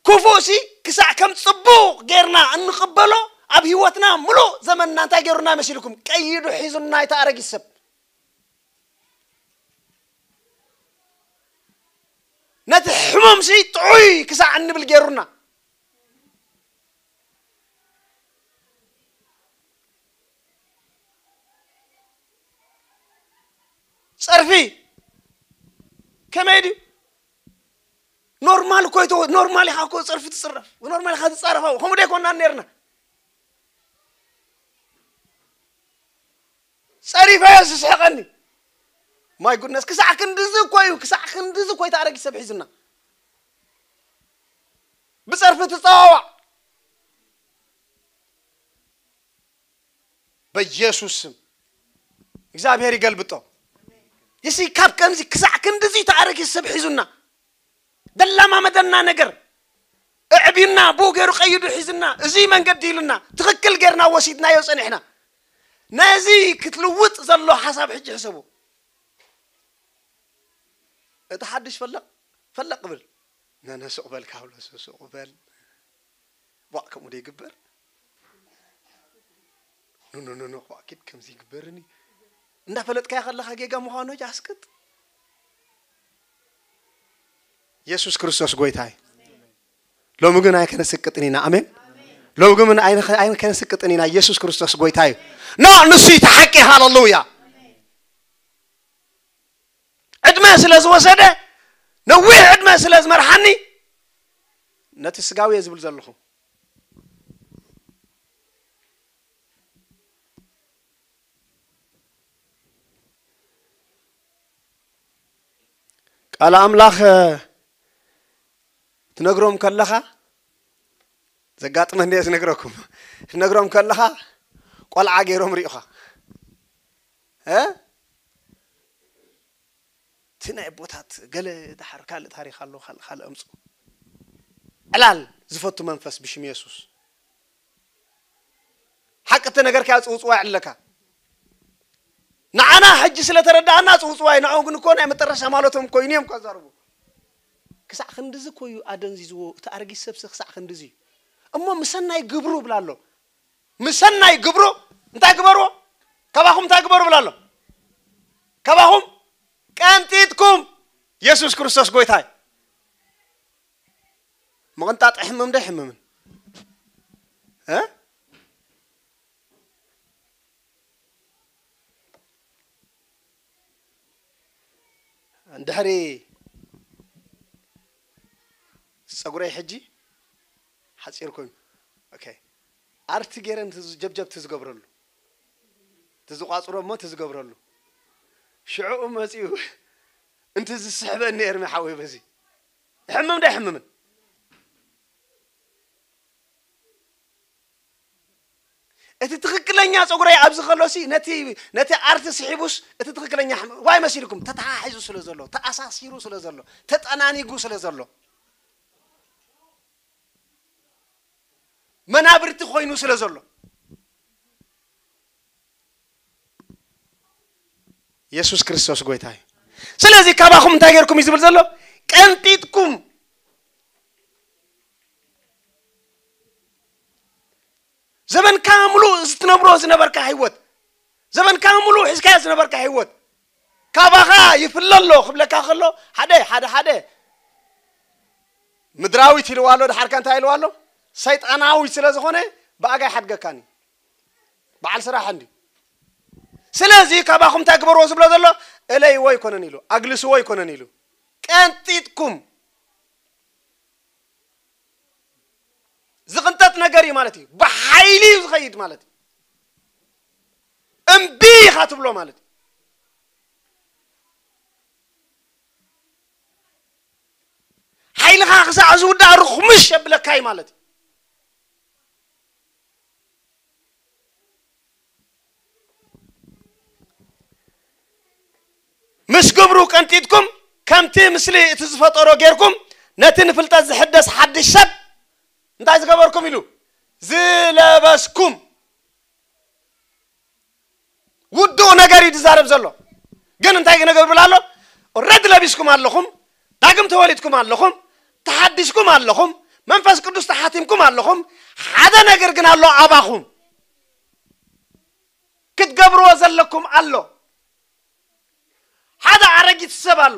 ክፉእሲ ክሳዕ ከም ጽቡቕ ጌርና እንቕበሎ፣ ኣብ ህይወትና ምሉእ ዘመንና እንታይ ጌሩና መሲልኩም? ቀይዱ ሒዙና እቲ ኣረጊት ሰብ። ነቲ ሕሙምሲ ጥዑይ ክሳዕ እንብል ጌሩና። ጸርፊ ከመይ ድዩ? ኖርማል እኮ ይተው-፣ ኖርማል ኢኻ እኮ ጸርፊ ትጽረፍ። ኖርማል ኢኻ ትጻረፍ። ከምኡ ዶ ኣይኮናን ኔርና? ጸሪፈዮ ዝስሕቐኒ። ማይ ጉድነስ፣ ክሳዕ ክንድዚ እኮ እዩ፣ ክሳዕ ክንድዚ እኮ እዩ ተኣረጊ ሰብ ሒዝና። ብጸርፊ ትጸዋዋዕ። በኢየሱስ ስም እግዚኣብሔር ይገልብጦ። ይሲ ካብ ከምዚ ክሳዕ ክንድዚ ተኣረጊ ሰብ ሒዙና። ደላማመደና ነገር ኣዕብዩና፣ ብኡ ገይሩ ቀይዱ ሒዝና፣ እዚ መንገዲ ኢሉና፣ ትኽክል ጌርና ወሲድናዮ ጸኒሕና። ነዚ ክትልውጥ ዘሎ ሓሳብ ሕጂ ሕሰቡ። እቲ ሓድሽ ፈለቕ ፈለቕ ብል። ነነ ሱቕ በል ካውሎስ፣ ሱቕ በል። ቧዕ ከምኡ ዶ ይግበር? ኖ ኖ ኖ ኖ፣ ቧዕ ኪድ ከምዚ ይግበርኒ። እንዳፈለጥካዮ ከለኻ ጌጋ ምዃኑ ጃስክት። የሱስ ክርስቶስ ጎይታ እዩ። ሎሚ ግን ኣይከነስቅጥን ኢና። ኣሜን። ሎሚ ግን ኣይንኸ-፣ ኣይከነስቅጥን ኢና። የሱስ ክርስቶስ ጎይታ እዩ። ኖ፣ ንሱ እዩ እቲ ሓቂ። ሃሌሉያ። ዕድመ ስለ ዝወሰደ፣ ነዊሕ ዕድመ ስለ ዝመርሓኒ፣ ነቲ ስጋዊ እየ ዝብል ዘለኹ። ቃል ኣምላኽ ትነግሮም ከለኻ፣ ዘጋጥመኒ እየ ዝነግረኩም። ትነግሮም ከለኻ ቆልዓ ገይሮም ሪኢኻ። እ? እቲ ናይ ኣቦታት ገለ ድሓር ካልእ ታሪኽ ኣሎ፣ ካልእ፣ ካልእ ኣምጽኡ። ዕላል ዝፈቱ መንፈስ ብሽም የሱስ። ሓቂ እተነገርካዮ ጽውጽዋይ ኣለካ። ንዓና ሕጂ ስለ ተረዳእና ጽውጽዋይ፣ ንዕኦም ግን እኮ ናይ መጠረሻ ማለቶም ኮይኑ እዮም ከዛርቡ። ክሳዕ ክንድዚ እኮ እዩ ኣደንዚዝዎ፣ እቲ ኣረጊት ሰብሲ ክሳዕ ክንድዚ እዩ። እሞ ምሰናይ ግብሩ ብላ ኣሎ። ምሰናይ ግብሩ እንታይ ግበርዎ? ካባኹም እንታይ ግበሩ ብላ ኣሎ? ካባኹም ቀንጢጥኩም። የሱስ ክርስቶስ ጎይታ እዩ። ምቕንጣጥ ሕምም ዶ ኣይሕምምን? እ? እንድሕሪ ጸጉረይ ሕጂ ሓጺር ኮይኑ፣ ኦኬ፣ ኣርቲ ገይረ እንት ዝ-፣ ጀብጀብ ትዝገብረሉ፣ ትዝቋጽሮ እሞ ትዝገብረሉ፣ ሽዑኡ መጺኡ እንት ዝስሕበኒ ኤርሚ ሓወይ በዚ። ይሕምም ዶ ኣይሕምምን? እቲ ትኽክለኛ ጸጉረይ ኣብዚ ከሎሲ ነቲ፣ ነቲ ኣርቲ ስሒቡስ እቲ ትኽክለኛ ሕም-፣ ዋይ መሲልኩም? ተተሓሒዙ ስለ ዘሎ፣ ተኣሳሲሩ ስለ ዘሎ፣ ተጠናኒጉ ስለ ዘሎ፣ መናብርቲ ኮይኑ ስለ ዘሎ። የሱስ ክርስቶስ ጎይታ እዩ። ስለዚ ካባኹም እንታይ ጌርኩም እዩ ዝብል ዘሎ? ቀንጢጥኩም። ዘበንካ ምሉእ ዝትነብሮ ዝነበርካ ህይወት፣ ዘበንካ ምሉእ ሒዝካዮ ዝነበርካ ህይወት ካባኻ ይፍለ ኣሎ ክብለካ ከሎ፣ ሓደ፣ ሓደ፣ ሓደ ምድራዊት ኢልዋ ኣሎ፣ ድሓርካ እንታይ ኢልዋ ኣሎ? ሰይጣናዊት ስለ ዝኾነ ብኣጋ ይሓድገካን እዩ። በዓል ስራሕ እንዲ። ስለዚ ካባኹም እንታይ ግበርዎ ዝብሎ ዘሎ? እለይዎ ኣይኮነን ኢሉ፣ ኣግልስዎ ኣይኮነን ኢሉ። ቀንጢጥኩም። ዝቕንጠጥ ነገር እዩ ማለት እዩ። ብሓይሊ እዩ ዝኸይድ ማለት እዩ። እምቢ ኢኻ ትብሎ ማለት እዩ። ሓይልኻ ክሳዕ ዝውዳእ ርኹምሽ የብለካ እዩ ማለት እዩ። ምስ ግብሩ ቀንጢጥኩም፣ ከምቲ ምስሊ እቲ ዝፈጠሮ ጌርኩም፣ ነቲ ንፍልጠት ዝሕደስ ሓድሽ ሰብ እንታይ ዝገበርኩም ኢሉ? ዝለበስኩም። ውዱእ ነገር እዩ ዝዛረብ ዘሎ። ግን እንታይ ነገር ብላ ኣሎ? ኦረዲ ለቢስኩም ኣለኹም፣ ዳግም ተወሊድኩም ኣለኹም፣ ተሓዲስኩም ኣለኹም፣ መንፈስ ቅዱስ ተሓቲምኩም ኣለኹም። ሓደ ነገር ግን ኣሎ ኣባኹም። ክትገብርዎ ዘለኩም ኣሎ። ሓደ ኣረጊት ሰብ ኣሎ።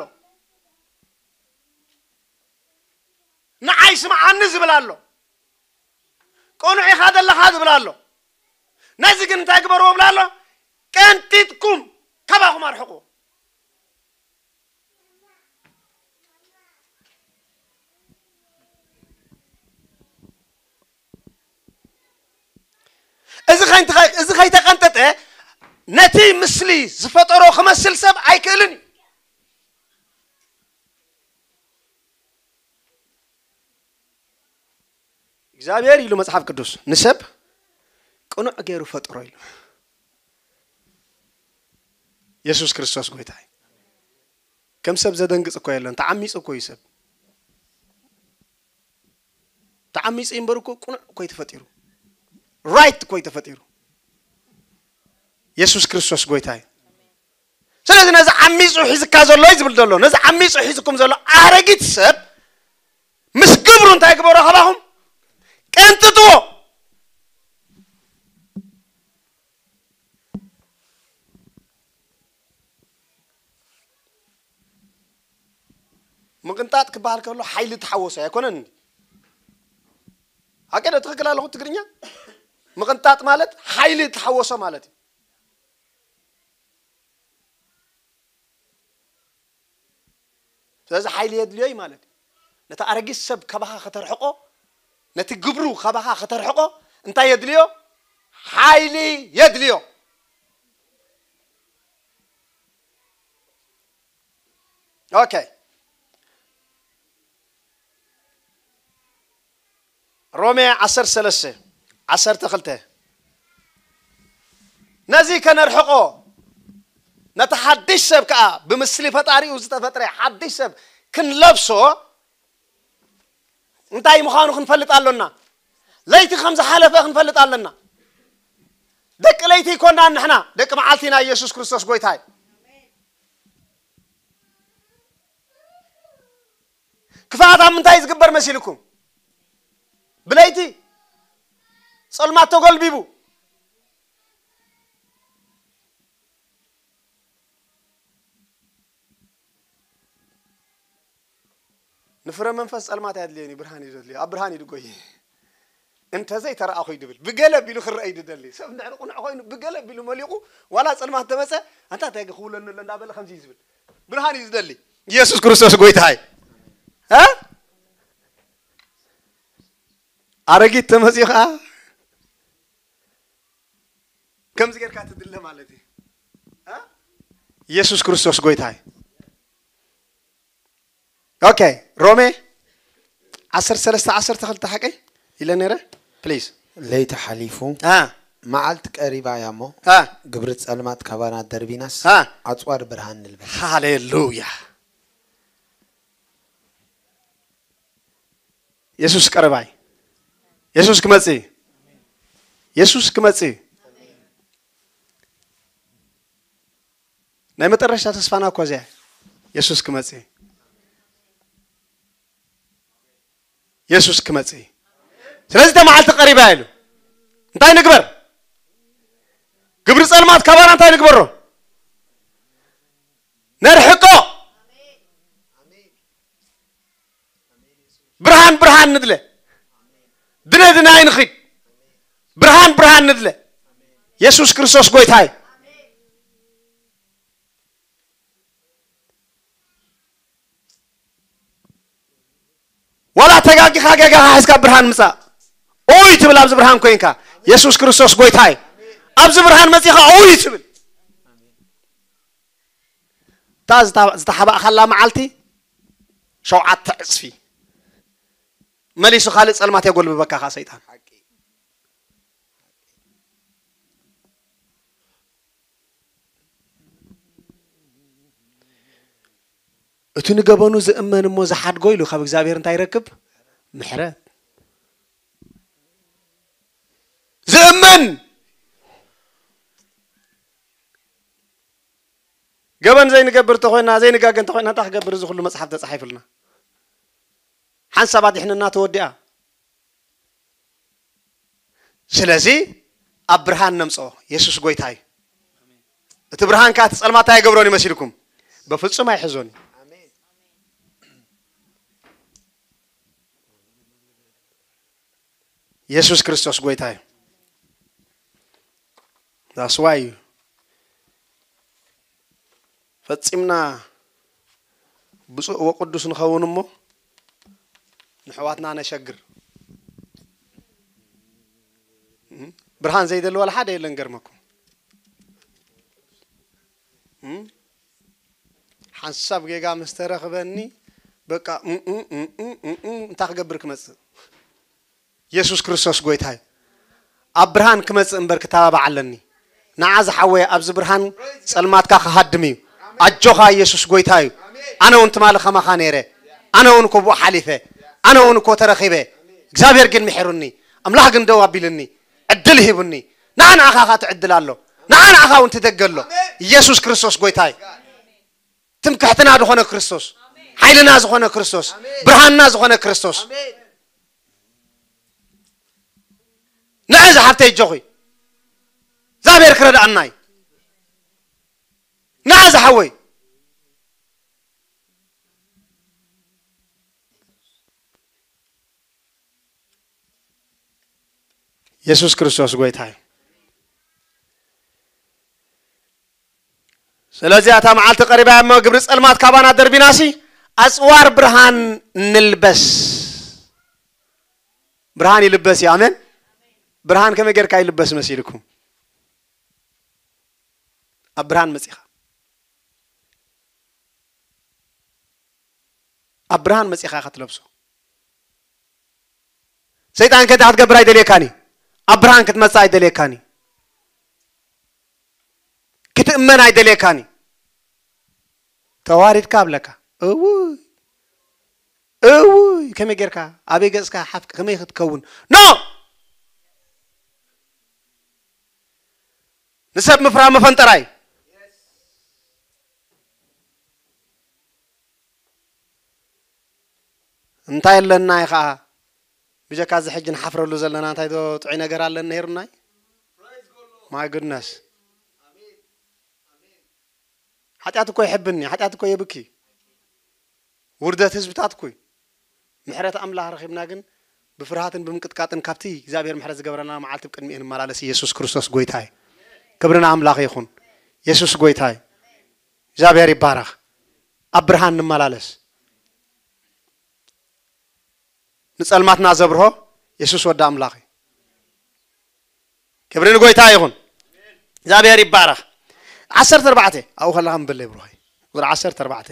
ንዓይ ስምዓኒ ዝብል ኣሎ። ቅኑዕ ኢኻ ዘለኻ ዝብል ኣሎ። ነዚ ግን እንታይ ግበርዎ ብላ ኣሎ? ቀንጢጥኩም ካባኹም ኣርሕቑ። እዚ ከይንተ-፣ እዚ ከይተቐንጠጠ ነቲ ምስሊ ዝፈጠሮ ክመስል ሰብ ኣይክእልን እዩ። እግዚኣብሔር ኢሉ መጽሓፍ ቅዱስ ንሰብ ቅኑዕ ገይሩ ፈጥሮ ኢሉ። የሱስ ክርስቶስ ጎይታ እዩ። ከም ሰብ ዘደንግጽ እኮ የለን፣ ተዓሚጹ እኮ እዩ ሰብ። ተዓሚፁ እዩ እምበር እኮ ቅኑዕ እኮ እዩ ተፈጢሩ። ራይት እኮ እዩ ተፈጢሩ። የሱስ ክርስቶስ ጎይታ እዩ። ስለዚ ነዚ ዓሚፁ ሒዝካ ዘሎ እዩ ዝብል ዘሎ፣ ነዚ ዓሚፁ ሒዝኩም ዘሎ ኣረጊት ሰብ ምስ ግብሩ እንታይ ግበሮ ካባኹም? ቀንጥጥዎ። ምቕንጣጥ ክበሃል ከሎ ሓይሊ ተሓወሶ ኣይኮነን እንዲ? ሓቂ ዶ? ትኽክል ኣለኹ ትግርኛ? ምቕንጣጥ ማለት ሓይሊ ተሓወሶ ማለት እዩ። ስለዚ ሓይሊ የድልዮ እዩ ማለት እዩ። ነቲ ኣረጊት ሰብ ካባኻ ከተርሕቆ፣ ነቲ ግብሩ ካባኻ ከተርሕቆ እንታይ የድልዮ? ሓይሊ የድልዮ። ኦኬ። ሮሜ ዓሰርተ ሰለስተ ዓሰርተ ክልተ። ነዚ ከነርሕቆ፣ ነቲ ሓድሽ ሰብ ከኣ ብምስሊ ፈጣሪኡ ዝተፈጥረ ሓድሽ ሰብ ክንለብሶ እንታይ ምዃኑ ክንፈልጥ ኣሎና። ለይቲ ከም ዝሓለፈ ክንፈልጥ ኣለና። ደቂ ለይቲ ኣይኮናን ንሕና፣ ደቂ መዓልቲ ኢና። ኢየሱስ ክርስቶስ ጎይታ እዩ። ክፍኣት ኣብ ምንታይ እዩ ዝግበር መሲልኩም? ብለይቲ ጸልማት ተጎልቢቡ። ንፍረ መንፈስ ጸልማት ኣየድልዮን እዩ፣ ብርሃን እዩ ዘድልዮ። ኣብ ብርሃን እዩ ድጎይ። እንተዘይ ተረኣኹ እዩ ድብል። ብገለ ቢሉ ክረአ እዩ ድደሊ። ሰብ እንድሕር ቁኑዕ ኮይኑ ብገለ ቢሉ መሊቑ፣ ዋላ ጸልማት ተመጸ፣ ኣንታ እንታይ ክውለኒ ኣሎ እንዳበለ ከምዚ እዩ ዝብል። ብርሃን እዩ ዝደሊ። ኢየሱስ ክርስቶስ ጎይታ እዩ። እ? ኣረጊት ተመጺኡ ኸዓ ከምዚ ጌርካ ትድለ ማለት እዩ። እ? ኢየሱስ ክርስቶስ ጎይታ እዩ። ኦኬ፣ ሮሜ ዓሰርተ ሰለስተ ዓሰርተ ክልተ ሓቀይ ኢለ ነይረ። ፕሊዝ። ለይቲ ሓሊፉ፣ አ። መዓልቲ ቀሪባ እያ እሞ፣ አ። ግብሪ ጸልማት ካባና ደርቢናስ፣ አ። ኣጽዋር ብርሃን ንልበስ። ሃሌሉያ። የሱስ ቀረባይ። የሱስ ክመጽእ። የሱስ ክመጽእ። ናይ መጠረሽታ ተስፋና እኮ እዚኣ። የሱስ ክመጽእ። የሱስ ክመጽእ። ስለዚ እታ መዓልቲ ቀሪባ ኢሉ። እንታይ ንግበር? ግብሪ ጸልማት ካባና እንታይ ንግበሮ? ነርሕቆ። ብርሃን ብርሃን ንድለ። ድነ ድነ ኣይንኺድ። ብርሃን ብርሃን ንድለ። የሱስ ክርስቶስ ጎይታ እዩ። ዋላ ተጋጊኻ ጌጋኻ ሒዝካ ብርሃን ምጻእ። ኡይ ትብል ኣብዚ ብርሃን ኮይንካ። የሱስ ክርስቶስ ጎይታ እዩ። ኣብዚ ብርሃን መጺኻ ኡይ ትብል። እታ ዝታ-፣ ዝተሓባእካላ መዓልቲ ሸውዓተ ዕጽፊ መሊሱ ካልእ ጸልማት የጎልብበካ ከኣ ሰይጣን። እቲ ንገበኑ ዝእመን እሞ ዝሓድጎ ኢሉ ካብ እግዚኣብሔር እንታይ ይረክብ? ምሕረት። ዝእመን ገበን ዘይንገብር እንተኾይና፣ ዘይንጋገ እንተኾይና፣ እንታይ ክገብር? እዚ ኩሉ መጽሓፍ ተጻሒፉልና። ሓንሳብ ኣዲሕንና ተወዲኣ። ስለዚ ኣብ ብርሃን ነምጽኦ። የሱስ ጎይታ እዩ። እቲ ብርሃን ከኣ እቲ ጸልማት ኣይገብሮን እዩ መሲልኩም። በፍጹም ኣይሕዞን እዩ። የሱስ ክርስቶስ ጎይታ እዩ። That's why እዩ። ፈጺምና ብፁዕ ወቅዱስ ንኸውን እሞ ንሕዋትና ነሸግር። እም? ብርሃን ዘይደሊ ዋላ ሓደ የለን። ገርመኩም። እም? ሓንሳብ ጌጋ ምስ ተረኽበኒ በቃ እም፣ እም፣ እንታይ ክገብር ክመጽእ? የሱስ ክርስቶስ ጎይታ እዩ። ኣብ ብርሃን ክመጽእ እምበር ክተባባዕ ኣለኒ። ንዓ ዝሓወየ ኣብዚ ብርሃን ጸልማትካ ክሃድም እዩ። ኣጆኻ የሱስ ጎይታ እዩ። ኣነ እውን ትማሊ ከማኻ ነይረ። ኣነ እውን እኮ ብኡ ሓሊፈ። ኣነ እውን እኮ ተረኺበ። እግዚኣብሔር ግን ምሒሩኒ፣ ኣምላኽ ግን ደው ኣቢልኒ፣ ዕድል ሂቡኒ። ንዓ ንዓኻ ኸኣ ትዕድል ኣሎ፣ ንዓ ንዓኻ እውን ትደገ ኣሎ። ኢየሱስ ክርስቶስ ጎይታ እዩ። ትምክሕትና ዝኾነ ክርስቶስ፣ ሓይልና ዝኾነ ክርስቶስ፣ ብርሃንና ዝኾነ ክርስቶስ። ንዓ ዝሓፍተይ እጆኺ፣ እግዚኣብሔር ክረድኣና እዩ። ንዓ ዝሓወይ፣ የሱስ ክርስቶስ ጎይታ እዩ። ስለዚ እታ መዓልቲ ቀሪባ እያ እሞ፣ ግብሪ ጸልማት ካባና ደርቢናሲ፣ ኣጽዋር ብርሃን ንልበስ። ብርሃን ይልበስ እዩ። ኣሜን። ብርሃን ከመይ ጌርካ ይልበስ መሲልኩም? ኣብ ብርሃን መጺኻ፣ ኣብ ብርሃን መጺኻ ኢኻ ትለብሶ። ሰይጣን ከ እንታይ ክትገብር ኣይደልየካን እዩ። ኣብ ብርሃን ክትመጽእ ኣይደልየካን እዩ። ክትእመን ኣይደልየካን እዩ። ተዋሪድካ ኣብለካ። እውይ፣ እውይ፣ ከመይ ጌርካ፣ ኣበይ ገጽካ ሓፍቅ፣ ከመይ ክትከውን? ኖ! ንሰብ ምፍራ መፈንጠራይ። እንታይ ኣለና እዩ ኸዓ? ብጀካ እዚ ሕጂ ንሓፍረሉ ዘለና እንታይ ዶ ጥዑይ ነገር ኣለና ነይሩና? My goodness። ሓጢኣት እኮ ይሕብን እዩ፣ ሓጢኣት እኮ የብኪ። ውርደት ህዝብታት እኮ እዩ። ምሕረት ኣምላኽ ረኺብና ግን ብፍርሃትን ብምንቅጥቃጥን ካብቲ እግዚኣብሔር ምሕረት ዝገበረልና መዓልቲ ብቅድሚኡ ንመላለስ። ኢየሱስ ክርስቶስ ጎይታ እዩ። ክብሪ ንኣምላኽ ይኹን። ኢየሱስ ጎይታ እዩ። እግዚኣብሔር ይባረኽ። ኣብ ብርሃን ንመላለስ። ንጸልማትና ዘብርሆ የሱስ ወዲ ኣምላኽ እዩ። ክብሪ ንጎይታ ይኹን። እግዚኣብሔር ይባረኽ። ዓሰርተ ኣርባዕተ ኣብኡ ከለኻ ምበለይ ብሩኸይ። ቁፅሪ ዓሰርተ ኣርባዕተ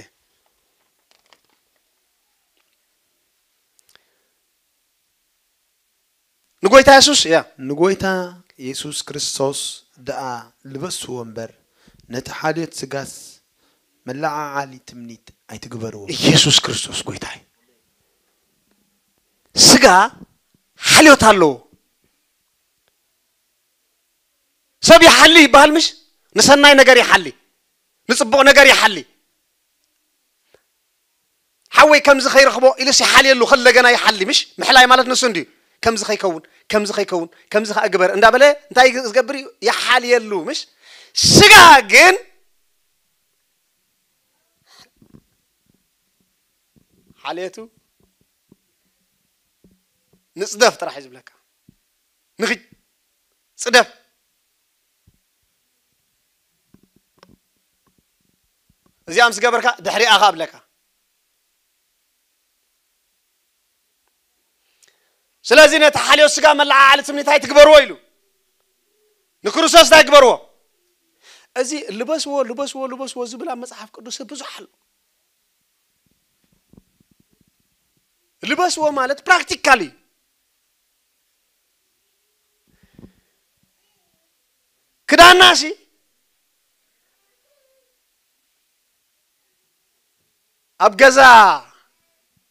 ንጎይታ የሱስ እያ። ንጎይታ የሱስ ክርስቶስ ደኣ ልበስዎ እምበር፣ ነቲ ሓልዮት ስጋስ መለዓዓሊ ትምኒት ኣይትግበርዎ። ኢየሱስ ክርስቶስ ጎይታ እዩ። ስጋ ሓልዮት ኣለዎ። ሰብ ይሓሊ ይበሃል ምሽ? ንሰናይ ነገር ይሓሊ፣ ንጽቡቕ ነገር ይሓሊ። ሓወይ ከምዚ ከይረኽቦ ኢሉስ ይሓልየሉ፣ ከለገና ይሓሊ ምሽ? ምሕላይ ማለት ንሱ እንድዩ። ከምዚ ከይከውን፣ ከምዚ ከይከውን፣ ከምዚ ከኣ ግበር እንዳበለ እንታይ ዝገብር እዩ? ይሓልየሉ ምሽ? ስጋ ግን ሓልየቱ ንጽደፍ ጥራሕ እዩ ዝብለካ። ንኺድ ጽደፍ። እዚኣ ምስ ገበርካ ድሕሪኣ ኸኣ እብለካ። ስለዚ ነቲ ሓልዮ ስጋ መለዓዓሊ ትምኒት ኣይትግበርዎ ኢሉ። ንክርስቶስ እንታይ ግበርዎ? እዚ ልበስዎ፣ ልበስዎ፣ ልበስዎ ዝብል ኣብ መጽሓፍ ቅዱስ ብዙሕ ኣሎ። ልበስዎ ማለት ፕራክቲካሊ ክዳና ሲ ኣብ ገዛ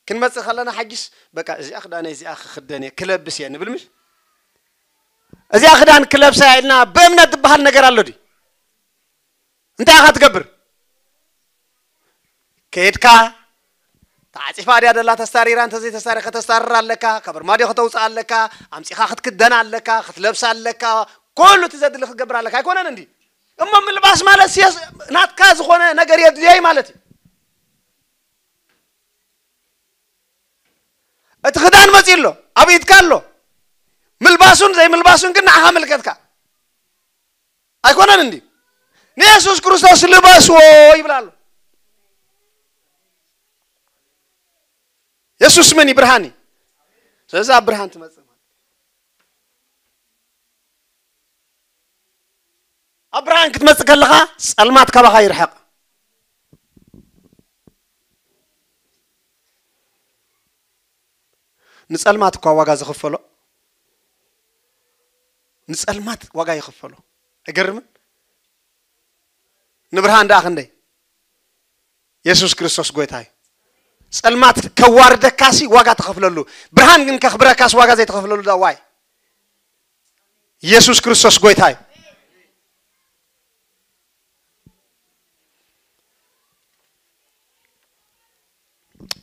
ክንመጽእ ከለና ሓጅስ በቃ እዚኣ ክዳነይ እዚኣ ክኽደን እየ ክለብስ እየ ንብል ምሽ? እዚኣ ክዳን ክለብሳ እያ ኢልና ብእምነት ዝበሃል ነገር ኣሎ ድዩ? እንታይ ኢኻ ትገብር? ከይድካ ተዓጺፋ ድያ ደላ ተስታሪራ፣ እንተዘይተስታሪ ከተስታርራ ኣለካ፣ ካብ ኣርማድዮ ከተውፅኣ ኣለካ፣ ኣምፂኻ ክትክደና ኣለካ፣ ክትለብሳ ኣለካ፣ ኩሉ እቲ ዘድሊ ክትገብር ኣለካ። ኣይኮነን እንዲ? እሞ ምልባስ ማለት ስየስ ናትካ ዝኾነ ነገር የድልየይ ማለት እዩ። እቲ ክዳን መፂኡ ኣሎ፣ ኣብ ኢድካ ኣሎ። ምልባሱን ዘይምልባሱን ግን ንዓኻ ምልከትካ። ኣይኮነን እንዲ? ንየሱስ ክርስቶስ ልበስዎ ይብል ኣሎ። የሱስ ምን እዩ? ብርሃን እዩ። ስለዚ ኣብ ብርሃን ትመጽእ ማለት እዩ። ኣብ ብርሃን ክትመጽእ ከለኻ ጸልማት ካባኻ ይርሕቕ። ንጸልማት እኳ ዋጋ ዝኽፈሎ፣ ንጸልማት ዋጋ ይኽፈሎ። ኣይገርምን? ንብርሃን ደኣ ክንደይ? የሱስ ክርስቶስ ጎይታ እዩ። ጸልማት ከዋርደካሲ ዋጋ ተኸፍለሉ፣ ብርሃን ግን ከኽብረካስ ዋጋ ዘይተኸፍለሉ ዳዋይ ኢየሱስ ክርስቶስ ጎይታ እዩ።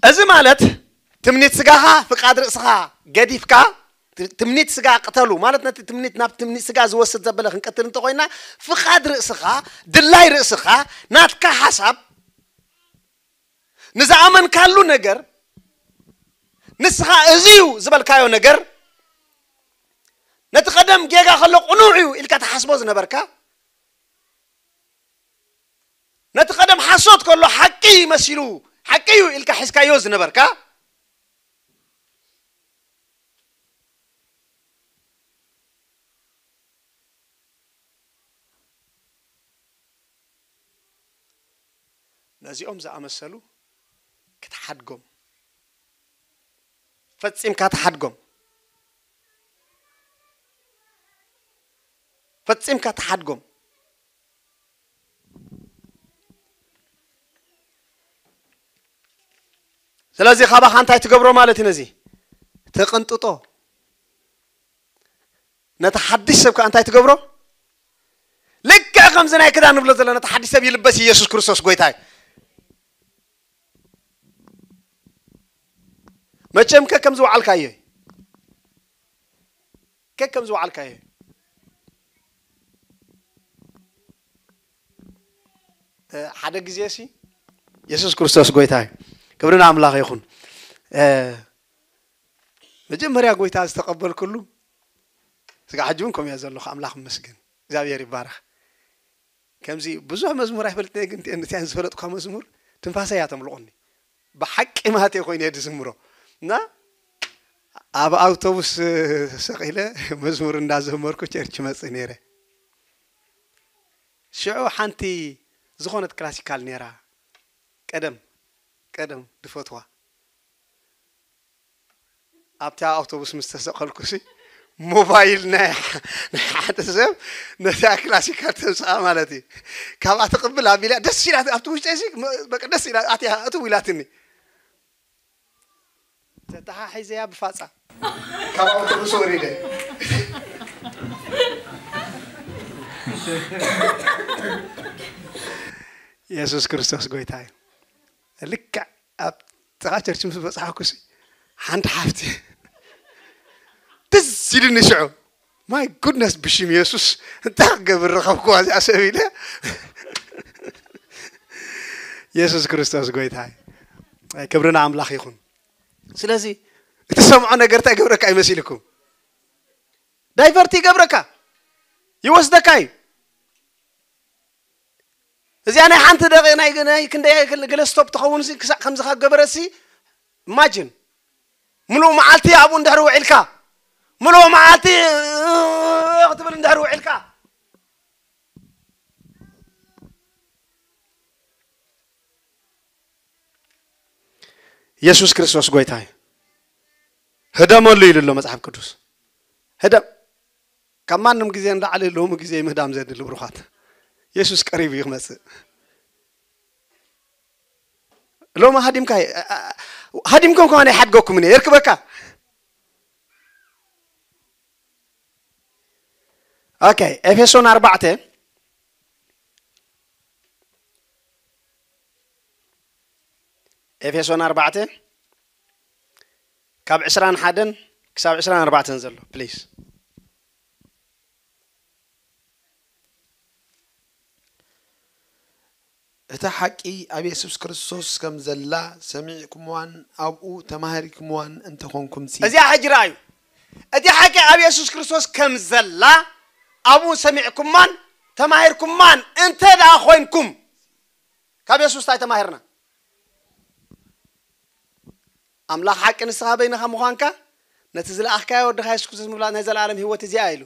እዚ ማለት ትምኒት ስጋኻ ፍቃድ ርእስኻ ገዲፍካ፣ ትምኒት ስጋ ቅተሉ ማለት ነቲ ትምኒት ናብ ትምኒት ስጋ ዝወስድ ዘበለ ክንቀትል እንተኾይና፣ ፍቃድ ርእስኻ፣ ድላይ ርእስኻ፣ ናትካ ሓሳብ፣ ንዝኣመንካሉ ነገር፣ ንስኻ እዚ እዩ ዝበልካዮ ነገር፣ ነቲ ቀደም ጌጋ ከሎ ቅኑዕ እዩ ኢልካ ትሓስቦ ዝነበርካ፣ ነቲ ቀደም ሓሶት ከሎ ሓቂ መሲሉ፣ ሓቂ እዩ ኢልካ ሒዝካዮ ዝነበርካ፣ ነዚኦም ዝኣመሰሉ ክትሓድጎም፣ ፈጺምካ ትሓድጎም፣ ፈጺምካ ትሓድጎም። ስለዚ ካባኻ እንታይ ትገብሮ ማለት እዩ? ነዚ ትቕንጥጦ። ነቲ ሓድሽ ሰብ ከኣ እንታይ ትገብሮ? ልክዕ ከምዚ ናይ ክዳን ንብሎ ዘለና፣ ነቲ ሓድሽ ሰብ ይልበስ ኢየሱስ ክርስቶስ ጎይታ እዩ። መቸም ከከም ዝወዓልካዮ እዩ። ከከም ዝወዓልካዮ እዩ። እ፣ ሓደ ግዜ ሲ፣ የሱስ ክርስቶስ ጎይታ እዩ። ክብሪ ንኣምላኽ ይኹን። እ፣ መጀመርያ ጎይታ ዝተቐበልኩሉ ስጋዕ ሕጂ እውን ከምኡ እየ ዘለኹ። ኣምላኽ ይመስገን። እግዚኣብሔር ይባረኽ። ከምዚ ብዙሕ መዝሙር ኣይፈልጥን እየ፣ ግን እቲኣን ዝፈለጥኳ መዝሙር ትንፋሰይ እያ ተምልቑኒ። ብሓቂ ማለት እየ ኮይነ እየ ዝዝምሮ። እና ኣብ ኣውቶቡስ ሰቒለ መዝሙር እንዳዘመርኩ ቸርች መጽእ ነይረ። ሽዑ ሓንቲ ዝኾነት ክላሲካል ነይራ። ቀደም፣ ቀደም ድፈትዋ። ኣብታ ኣውቶቡስ ምስ ተሰቐልኩ ሲ፣ ሞባይል ናይ፣ ናይ ሓደ ሰብ ነታ ክላሲካል ተምጽኣ ማለት እዩ። ካብኣ ትቕብል ኣቢላ ደስ ኢላ ኣብቲ ውሽጠይ ሲ፣ መ-፣ በቃ ደስ ኢላ ኣትያ እትው ኢላትኒ። ተተሓሒዘያ ብፋጻ። ካብ ኣውቶቡስ ወሪደ። የሱስ ክርስቶስ ጎይታ እዩ። ልክዕ ኣብ ጥቓ ቸርች ምስ በጻሕኩ ሲ፣ ሓንቲ ሓፍቲ ደስ ኢሉኒ ሽዑ። ማይ ጉድነስ፣ ብሽም የሱስ እንታይ ክገብር ረኸብኩዋ እዚኣ ሰብ ኢለ። የሱስ ክርስቶስ ጎይታ እዩ። ክብሪ ንኣምላኽ ይኹን። ስለዚ እትሰምዖ ነገር እንታይ ይገብረካ ይመሲልኩም? ዳይቨርት ይገብረካ፣ ይወስደካ እዩ። እዚኣ ናይ ሓንቲ ደቂ-፣ ናይ፣ ናይ ክንደይ ገለ ስቶፕ ትኸውን ሲ፣ ክሳዕ ከምዚ ካብ ገበረሲ፣ ኢማጂን። ምሉእ መዓልቲ ኣብኡ እንድሕር ውዒልካ፣ ምሉእ መዓልቲ ክትብል እንድሕር ውዒልካ። የሱስ ክርስቶስ ጎይታ እዩ። ህደመሉ ኢሉ ኣሎ መጽሓፍ ቅዱስ። ህደም። ካብ ማንም ግዜ ንላዕሊ ሎሚ ግዜ ምህዳም ዘድሊ ብሩኻት። የሱስ ቀሪቡ እዩ ክመጽእ። ሎሚ ሃዲምካ፣ ሃዲምኩም ከማን ኣይሓድገኩምን እየ፣ የርክበካ። ኦኬ፣ ኤፌሶን ኣርባዕተ፣ ኤፌሶን ኣርባዕተ ካብ ዕስራን ሓደን ክሳብ ዕስራን ኣርባዕተን ዘሎ፣ ፕሊዝ። እታ ሓቂ ኣብ የሱስ ክርስቶስ ከም ዘላ ሰሚዕኩምዋን ኣብኡ ተማሂርኩምዋን እንተኾንኩምሲ። እዚኣ ሕጂ ረኣዩ። እቲ ሓቂ ኣብ የሱስ ክርስቶስ ከም ዘላ ኣብኡ ሰሚዕኩማን ተማሂርኩማን እንተ ደኣ ኾይንኩም፣ ካብ የሱስ እንታይ ተማሂርና? ኣምላኽ ሓቂ ንስኻ በይንኻ ምዃንካ፣ ነቲ ዝለኣኽካዮ ወድኻ የሱስ ክርስቶስ ምፍላጥ ናይ ዘለኣለም ህይወት እዚኣ ኢሉ።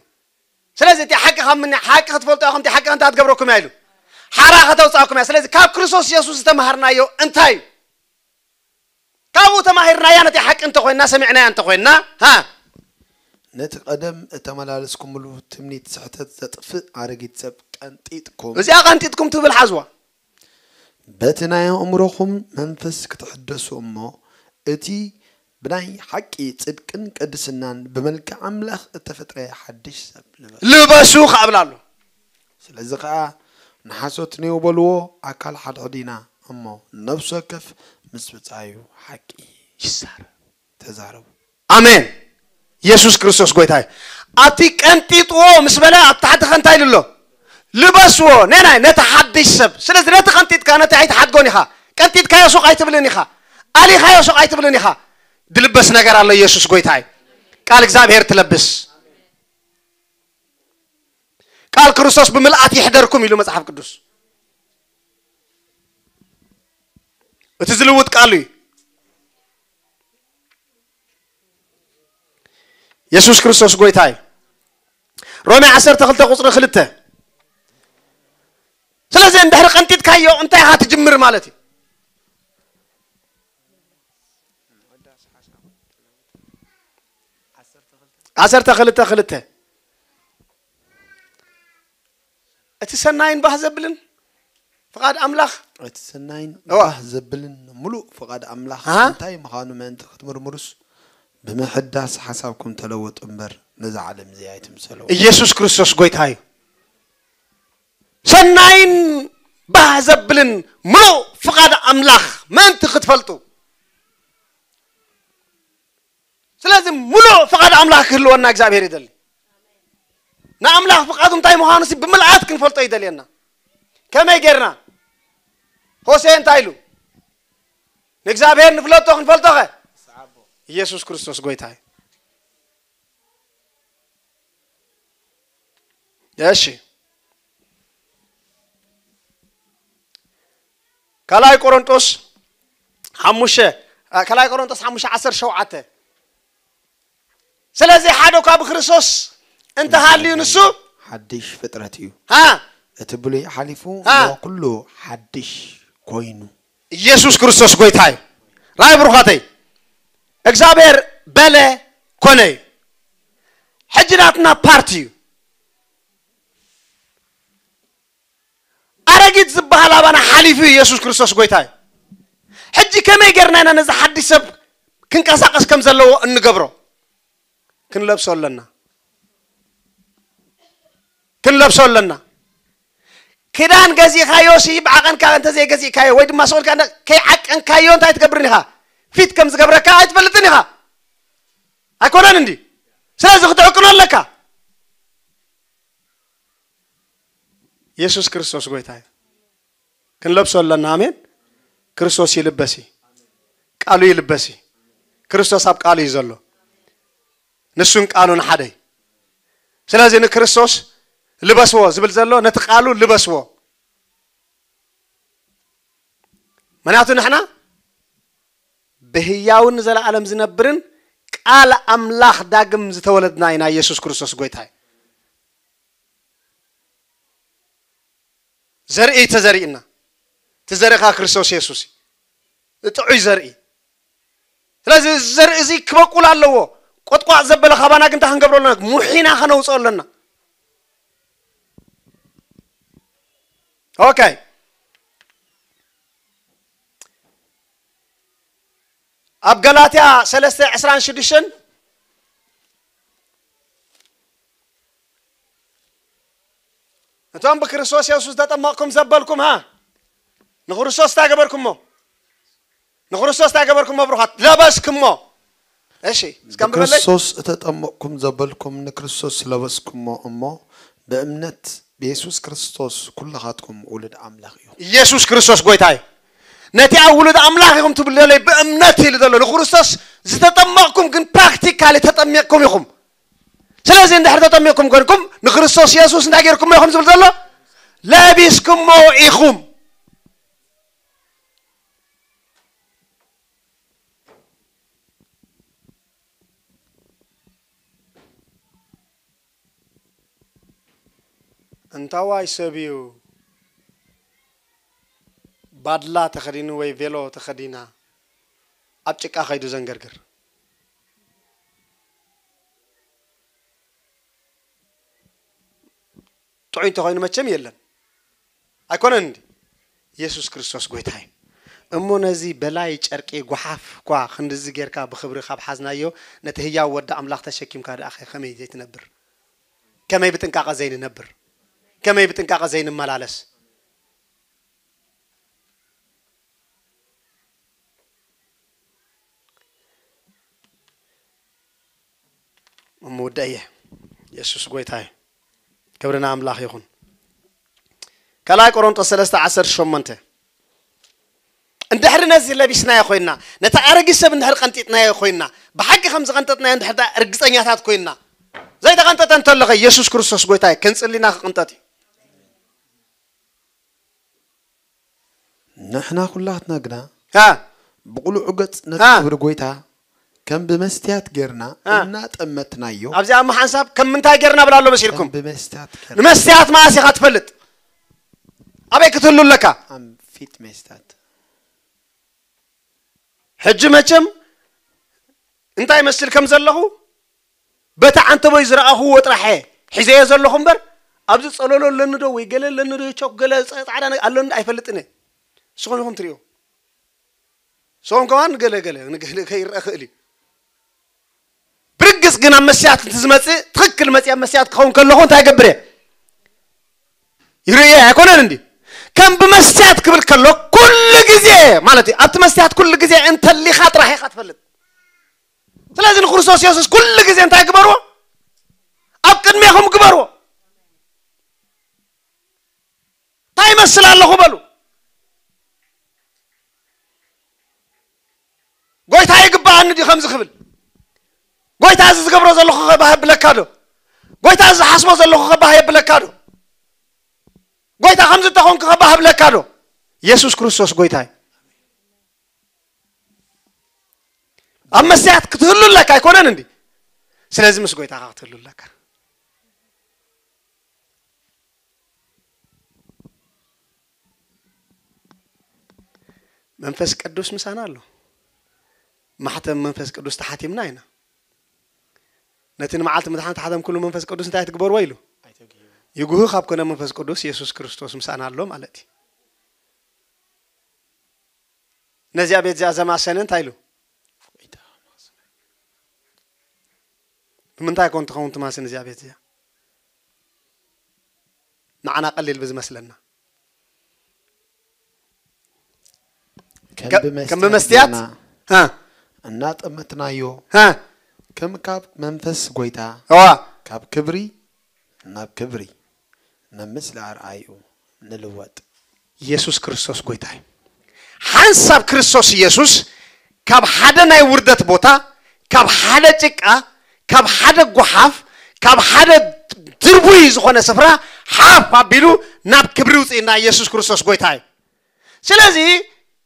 ስለዚ እቲ ሓቂ ካብ ምንታይ ሓቂ ክትፈልጡ ኢኹም፣ እቲ ሓቂ እንታይ ትገብረኩም እያ ኢሉ። ሓራ ከተውፅኣኩም እያ። ስለዚ ካብ ክርስቶስ የሱስ ዝተማሃርናዮ እንታይ እዩ? ካብኡ ተማሂርናያ ነቲ ሓቂ እንተኾይንና፣ ሰሚዕናያ እንተኾይንና፣ ሃ? ነቲ ቀደም እተመላለስኩምሉ ትምኒት ስሕተት ዘጥፍእ ኣረጊት ሰብ ቀንጢጥኩም። እዚኣ ቀንጢጥኩም ትብል ሓዝዋ። እቲ ናይ ኣእምሮኹም መንፈስ ክትሕደሱ እሞ፣ እቲ ብናይ ሓቂ ጽድቅን ቅድስናን ብመልክዕ ኣምላኽ እተፈጥረ ሓድሽ ሰብ ልበሱ። ልበሱ ከኣ ብላ ኣሎ። ስለዚ ኸኣ ንሓሶት ኔው በልዎ፣ ኣካል ሓድሕድ ኢና እሞ፣ ነፍሲ ወከፍ ምስ ብጻዩ ሓቂ ይዛረብ። ተዛረቡ። ኣሜን። የሱስ ክርስቶስ ጎይታ እዩ። ኣብቲ ቀንጢጥዎ ምስ በለ ኣብ ታሕቲ ከ እንታይ ኢሉ ኣሎ? ልበስዎ፣ ነናይ ነቲ ሓድሽ ሰብ። ስለዚ ነቲ ቀንጢጥካ ነቲ ኣይትሓድጎን ኢኻ። ቀንጢጥካዮ ሱቕ ኣይትብልን ኢኻ። ኣሊኻዮ ሱቕ ኣይትብልን ኢኻ። ድልበስ ነገር ኣሎ። የሱስ ጎይታ እዩ። ቃል እግዚኣብሔር ትለብስ። ቃል ክርስቶስ ብምልኣት ይሕደርኩም ኢሉ መጽሓፍ ቅዱስ። እቲ ዝልውጥ ቃሉ እዩ። የሱስ ክርስቶስ ጎይታ እዩ። ሮሜ ዓሰርተ ክልተ ቁጽሪ ክልተ። ስለዚ እንድሕሪ ቀንጢጥካዮ እንታይ ኢኻ ትጅምር ማለት እዩ? ዓሰርተ ክልተ ክልተ። እቲ ሰናይን ባህ ዘብልን ፍቓድ ኣምላኽ። እቲ ሰናይን እዋ። ባህ ዘብልን ምሉእ ፍቓድ ኣምላኽ ኣሃ። እንታይ ምዃኑ ምእንቲ ክትምርምሩስ፣ ብምሕዳስ ሓሳብኩም ተለወጡ እምበር፣ ነዛ ዓለም እዚኣ ኣይትምሰልዎ። ኢየሱስ ክርስቶስ ጎይታ እዩ። ሰናይን ባህ ዘብልን ምሉእ ፍቓድ ኣምላኽ ምእንቲ ክትፈልጡ። ስለዚ ምሉእ ፍቓድ ኣምላኽ ክህልወና እግዚኣብሔር ይደሊ። ንኣምላኽ ፍቓዱ እንታይ ምዃኑ ሲ ብምልኣት ክንፈልጦ ይደልየና። ከመይ ጌርና? ሆሴ እንታይ ኢሉ? ንእግዚኣብሔር ንፍለጦ፣ ክንፈልጦ ኸ? ኢየሱስ ክርስቶስ ጎይታ እዩ። እሺ። ካልኣይ ቆሮንጦስ ሓሙሽተ፣ አ፣ ካልኣይ ቆሮንጦስ ሓሙሽተ ዓሰርተ ሸውዓተ። ስለዚ ሓደ እኳ ብክርስቶስ እንተሃልዩ ንሱ ሓድሽ ፍጥረት እዩ። ሃ? እቲ ብሉይ ሓሊፉ ሃ? እነሆ ኩሉ ሓድሽ ኮይኑ። ኢየሱስ ክርስቶስ ጎይታ እዩ። ራይ ብሩኻተይ፣ እግዚኣብሔር በለ ኮነ እዩ። ሕጂ ናትና ፓርቲ እዩ። ኣረጊት ዝበሃል ኣባና ሓሊፉ እዩ። ኢየሱስ ክርስቶስ ጎይታ እዩ። ሕጂ ከመይ ጌርና ኢና ነዚ ሓድሽ ሰብ ክንቀሳቐስ ከም ዘለዎ እንገብሮ? ክንለብሶ ኣለና። ክንለብሶ ኣለና። ክዳን ገዚእካዮ ሲ ብዓቐንካ እንተ ዘይገዚእካዮ ወይ ድማ ስቕ ኢልካ እንተ ከይዓቀንካዮ እንታይ ትገብርን ኢኻ? ፊት ከም ዝገብረካ ኣይትፈልጥን ኢኻ። ኣይኮነን እንዲ? ስለዚ ክትዕቅኖ ኣለካ። የሱስ ክርስቶስ ጎይታ እዩ። ክንለብሶ ኣለና። ኣሜን። ክርስቶስ ይልበስ እዩ። ቃሉ ይልበስ እዩ። ክርስቶስ ኣብ ቃሉ እዩ ዘሎ። ንሱን ቃሉን ሓደ እዩ። ስለዚ ንክርስቶስ ልበስዎ ዝብል ዘሎ ነቲ ቃሉ ልበስዎ። ምክንያቱ ንሕና ብህያውን ንዘለኣለም ዝነብርን ቃል ኣምላኽ ዳግም ዝተወለድና ኢና። የሱስ ክርስቶስ ጎይታ እዩ። ዘርኢ ተዘሪእና። እቲ ዘርኢ ኸኣ ክርስቶስ የሱስ እዩ። ጥዑይ ዘርኢ። ስለዚ እዚ ዘርኢ እዚ ክበቁል ኣለዎ። ቆጥቋጥ ዘበለ ካባና ግን እንታይ ክንገብሮ ኣለና? ሙሒና ከነውፅኦ ኣለና። ኦኬ። ኣብ ገላትያ ሰለስተ ዕስራን ሽዱሽተን፣ እቶም ብክርስቶስ የሱስ ዝተጠመቕኩም ዘበልኩም፣ ሃ፣ ንክርስቶስ እንታይ ገበርኩሞ? ንክርስቶስ እንታይ ገበርኩሞ? ብሩኻት ለበስኩሞ። እሺ፣ እስከ ኣንብበለይ። ብክርስቶስ እተጠመቕኩም ዘበልኩም ንክርስቶስ ለበስኩሞ እሞ፣ ብእምነት ብየሱስ ክርስቶስ ኩልኻትኩም ውሉድ ኣምላኽ ኢኹም። ኢየሱስ ክርስቶስ ጎይታ እዩ። ነቲ ኣብ ውሉድ ኣምላኽ ኢኹም ትብሉ ዘለይ ብእምነት ኢሉ ዘሎ ንክርስቶስ ዝተጠመቕኩም ግን ፕራክቲካሊ ተጠሚቕኩም ኢኹም። ስለዚ እንድሕር ተጠሚቕኩም ኮንኩም ንክርስቶስ የሱስ እንታይ ጌርኩሞ ኢኹም ዝብል ዘሎ? ለቢስኩሞ ኢኹም። እንታዋይ ሰብ እዩ ባድላ ተኸዲኑ ወይ ቬሎ ተኸዲና ኣብ ጭቃ ከይዱ ዘንገርግር? ጥዑይ እንተኾይኑ መቸም የለን። ኣይኮነን እንዲ? የሱስ ክርስቶስ ጎይታ እዩ። እሞ ነዚ በላይ ጨርቂ ጓሓፍ እኳ ክንድዚ ጌርካ ብኽብሪ ካብ ሓዝናዮ፣ ነቲ ህያው ወዲ ኣምላኽ ተሸኪምካ ደኣ ኸ ከመይ ዘይትነብር? ከመይ ብጥንቃቐ ዘይንነብር? ከመይ ብጥንቃቐ ዘይንመላለስ? እምወደየ የሱስ ጎይታ እዩ። ክብሪ ንኣምላኽ ይኹን። ካልኣይ ቆሮንጦስ ሰለስተ ዓሰርተ ሸሞንተ፣ እንድሕሪ ነዚ ለቢስናዮ ኮይንና፣ ነቲ ኣረጊት ሰብ እንድሕሪ ቀንጢጥናዮ ኮይንና፣ ብሓቂ ከም ዝቐንጠጥናዮ እንድሕሪ ደኣ ርግጸኛታት ኮይንና፣ ዘይተቐንጠጠ እንተለኸ የሱስ ክርስቶስ ጎይታ እዩ። ክንጽሊ ኢና፣ ክቕንጠጥ እዩ። ንሕና ኩላትና ግና ሃ ብቕሉዕ ገጽ ነቲ ሃ ክብሪ ጎይታ ከም ብመስትያት ጌርና ሃ እናጠመትናዮ። ኣብዚኣ እሞ ሓንሳብ ከም ምንታይ ጌርና ብላ ኣሎ መሲልኩም? ከም ብመስትያት ጌርና። ንመስትያት መኣስ ኢኻ ትፈልጥ? ኣበይ ክትህሉ ኣለካ? ኣብ ፊት መስትያት። ሕጂ መቸም እንታይ መስል ከም ዘለኹ በቲ ዓንተቦይ ዝረኣኹዎ ጥራሕ ሒዘዮ ዘለኹ እምበር፣ ኣብዚ ጸለሎ ኣለኒ ዶ ወይ ገለ ኣለኒ ዶ፣ ቾክ ገለ ጸ-፣ ጻዕዳ ነገር ኣሎ እንዶ ኣይፈልጥን እየ። ንስኹም ኢኹም ትርእዩ። ንስኹም ከማን ገለ ገለ፣ ንገለ ከይረአ ክእል እዩ። ብርግጽ ግን ኣብ መስትያት እንት ዝመጽእ፣ ትኽክል መጽእ ኣብ መስትያት ክኸውን ከለኹ እንታይ ይገብር እየ? ይርእየ ኣይኮነን እንዲ? ከም ብመስትያት ክብል ከሎ፣ ኩሉ ግዜ ማለት እዩ። ኣብቲ መስትያት ኩሉ ግዜ እንተሊኻ ጥራሕ ኢኻ ትፈልጥ። ስለዚ ንክርስቶስ የሱስ ኩሉ ግዜ እንታይ ግበርዎ? ኣብ ቅድሜኹም ግበርዎ። እንታይ ይመስል ኣለኹ በሉ። ጎይታ ይግብኣኒ ድዩ ከምዚ ክብል? ጎይታ እዚ ዝገብሮ ዘለኹ ኸ ባህ የብለካ ዶ? ጎይታ እዚ ዝሓስቦ ዘለኹ ኸ ባህ የብለካ ዶ? ጎይታ ከምዚ እንተኾንኩ ኸ ባህ የብለካ ዶ? የሱስ ክርስቶስ ጎይታ እዩ። ኣብ መስትያት ክትህሉ ኣለካ ኣይኮነን እንዲ? ስለዚ ምስ ጎይታኻ ክትህሉ ኣለካ። መንፈስ ቅዱስ ምሳና ኣሎ። ማሕተም መንፈስ ቅዱስ ተሓቲምና ኢና። ነቲ ንመዓልቲ ምድሓን ተሓተምኩሉ መንፈስ ቅዱስ እንታይ ትግበርዎ ኢሉ? ኣይተግህዩ። ይጉህ ካብ ኮነ መንፈስ ቅዱስ የሱስ ክርስቶስ ምሳና ኣሎ ማለት እዩ። ነዚኣ ቤት እዚኣ ዘማሰነ እንታይ ኢሉ? ጎይታ ማሰነ። ብምንታይ ኮን ትኸውን ትማስን እዚኣ ቤት እዚኣ? ንዓና ቀሊል ብዝመስለና። ከም ከ-፣ ብመስትያት ከም ብመስትያት? ጌርና ሃ። እናጠመትናዮ። ሃ። ከም ካብ መንፈስ ጎይታ። እዋ። ካብ ክብሪ ናብ ክብሪ። ናብ ምስሊ ኣርኣዩ ንልወጥ። የሱስ ክርስቶስ ጎይታ እዩ። ሓንሳብ ክርስቶስ የሱስ ካብ ሓደ ናይ ውርደት ቦታ፣ ካብ ሓደ ጭቃ፣ ካብ ሓደ ጓሓፍ፣ ካብ ሓደ ድርቡይ ዝኾነ ስፍራ ሓፍ ኣቢሉ ናብ ክብሪ ውፅእና የሱስ ክርስቶስ ጎይታ እዩ። ስለዚ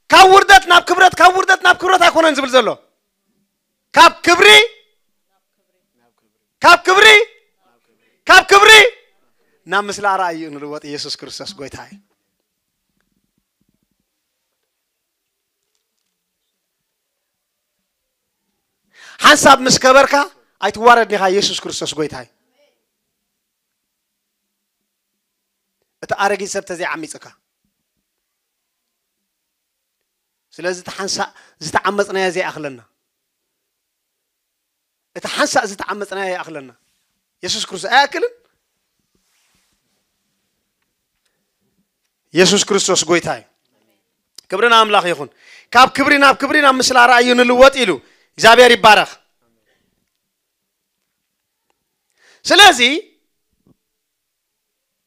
ካብ ውርደት ናብ ክብረት፣ ካብ ውርደት ናብ ክብረት ኣይኮነን ዝብል ዘሎ። ካብ ክብሪ፣ ካብ ክብሪ፣ ካብ ክብሪ ናብ ምስላ ራእዩ ንልወጥ። ኢየሱስ ክርስቶስ ጎይታ እዩ። ሓንሳብ ምስ ከበርካ ኣይትዋረድን ኢኻ። ኢየሱስ ክርስቶስ ጎይታ እዩ። እቲ ኣረጊት ሰብ ተዘይዓሚጽካ። ስለዚ እቲ ሓንሳእ ዝተዓመጽናዮ ዘይኣኽለና። እቲ ሓንሳእ ዝተዓመጽናዮ ይኣኽለና። የሱስ ክርስቶስ ኣይኣክልን? የሱስ ክርስቶስ ጎይታ እዩ። ክብሪ ንኣምላኽ ይኹን። ካብ ክብሪ ናብ ክብሪ ናብ ምስላ ራእዩ ንልወጥ ኢሉ። እግዚኣብሔር ይባረኽ። ስለዚ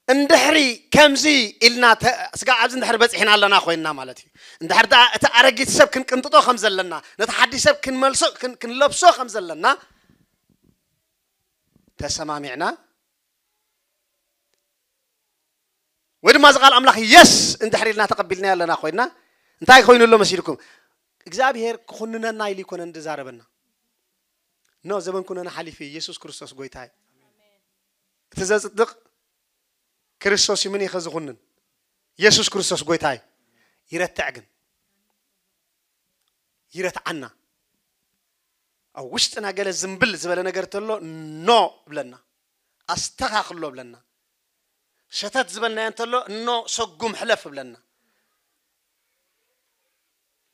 እንድሕሪ ከምዚ ኢልና ተ-፣ ስጋ ኣብዚ እንድሕሪ በጺሕና ኣለና ኮይንና ማለት እዩ። እንድሕር ደኣ እቲ ኣረጊት ሰብ ክንቅንጥጦ ከም ዘለና፣ ነቲ ሓድሽ ሰብ ክንመልሶ፣ ክን-፣ ክንለብሶ ከም ዘለና ተሰማሚዕና፣ ወይ ድማ እዚ ቃል ኣምላኽ የስ እንድሕር ኢልና ተቐቢልናዮ ኣለና ኮይንና፣ እንታይ ኮይኑ ኣሎ መሲልኩም? እግዚኣብሔር ክኹንነና ኢሉ ኣይኮነን ዝዛረበና። ኖ፣ ዘበን ኩነና ሓሊፉ እዩ። ኢየሱስ ክርስቶስ ጎይታ እዩ። እቲ ዘጽድቕ ክርስቶስ እዩ። ምን ኢኸ ዝኹንን? ኢየሱስ ክርስቶስ ጎይታ እዩ። ይረትዕ ግን። ይረትዓና። ኣብ ውሽጥና ገለ ዝምብል ዝበለ ነገር ተሎ ኖ ብለና። ኣስተኻኽሎ ብለና። ሸተት ዝበልናዮ እንተሎ እኖ ሰጉም ሕለፍ ብለና።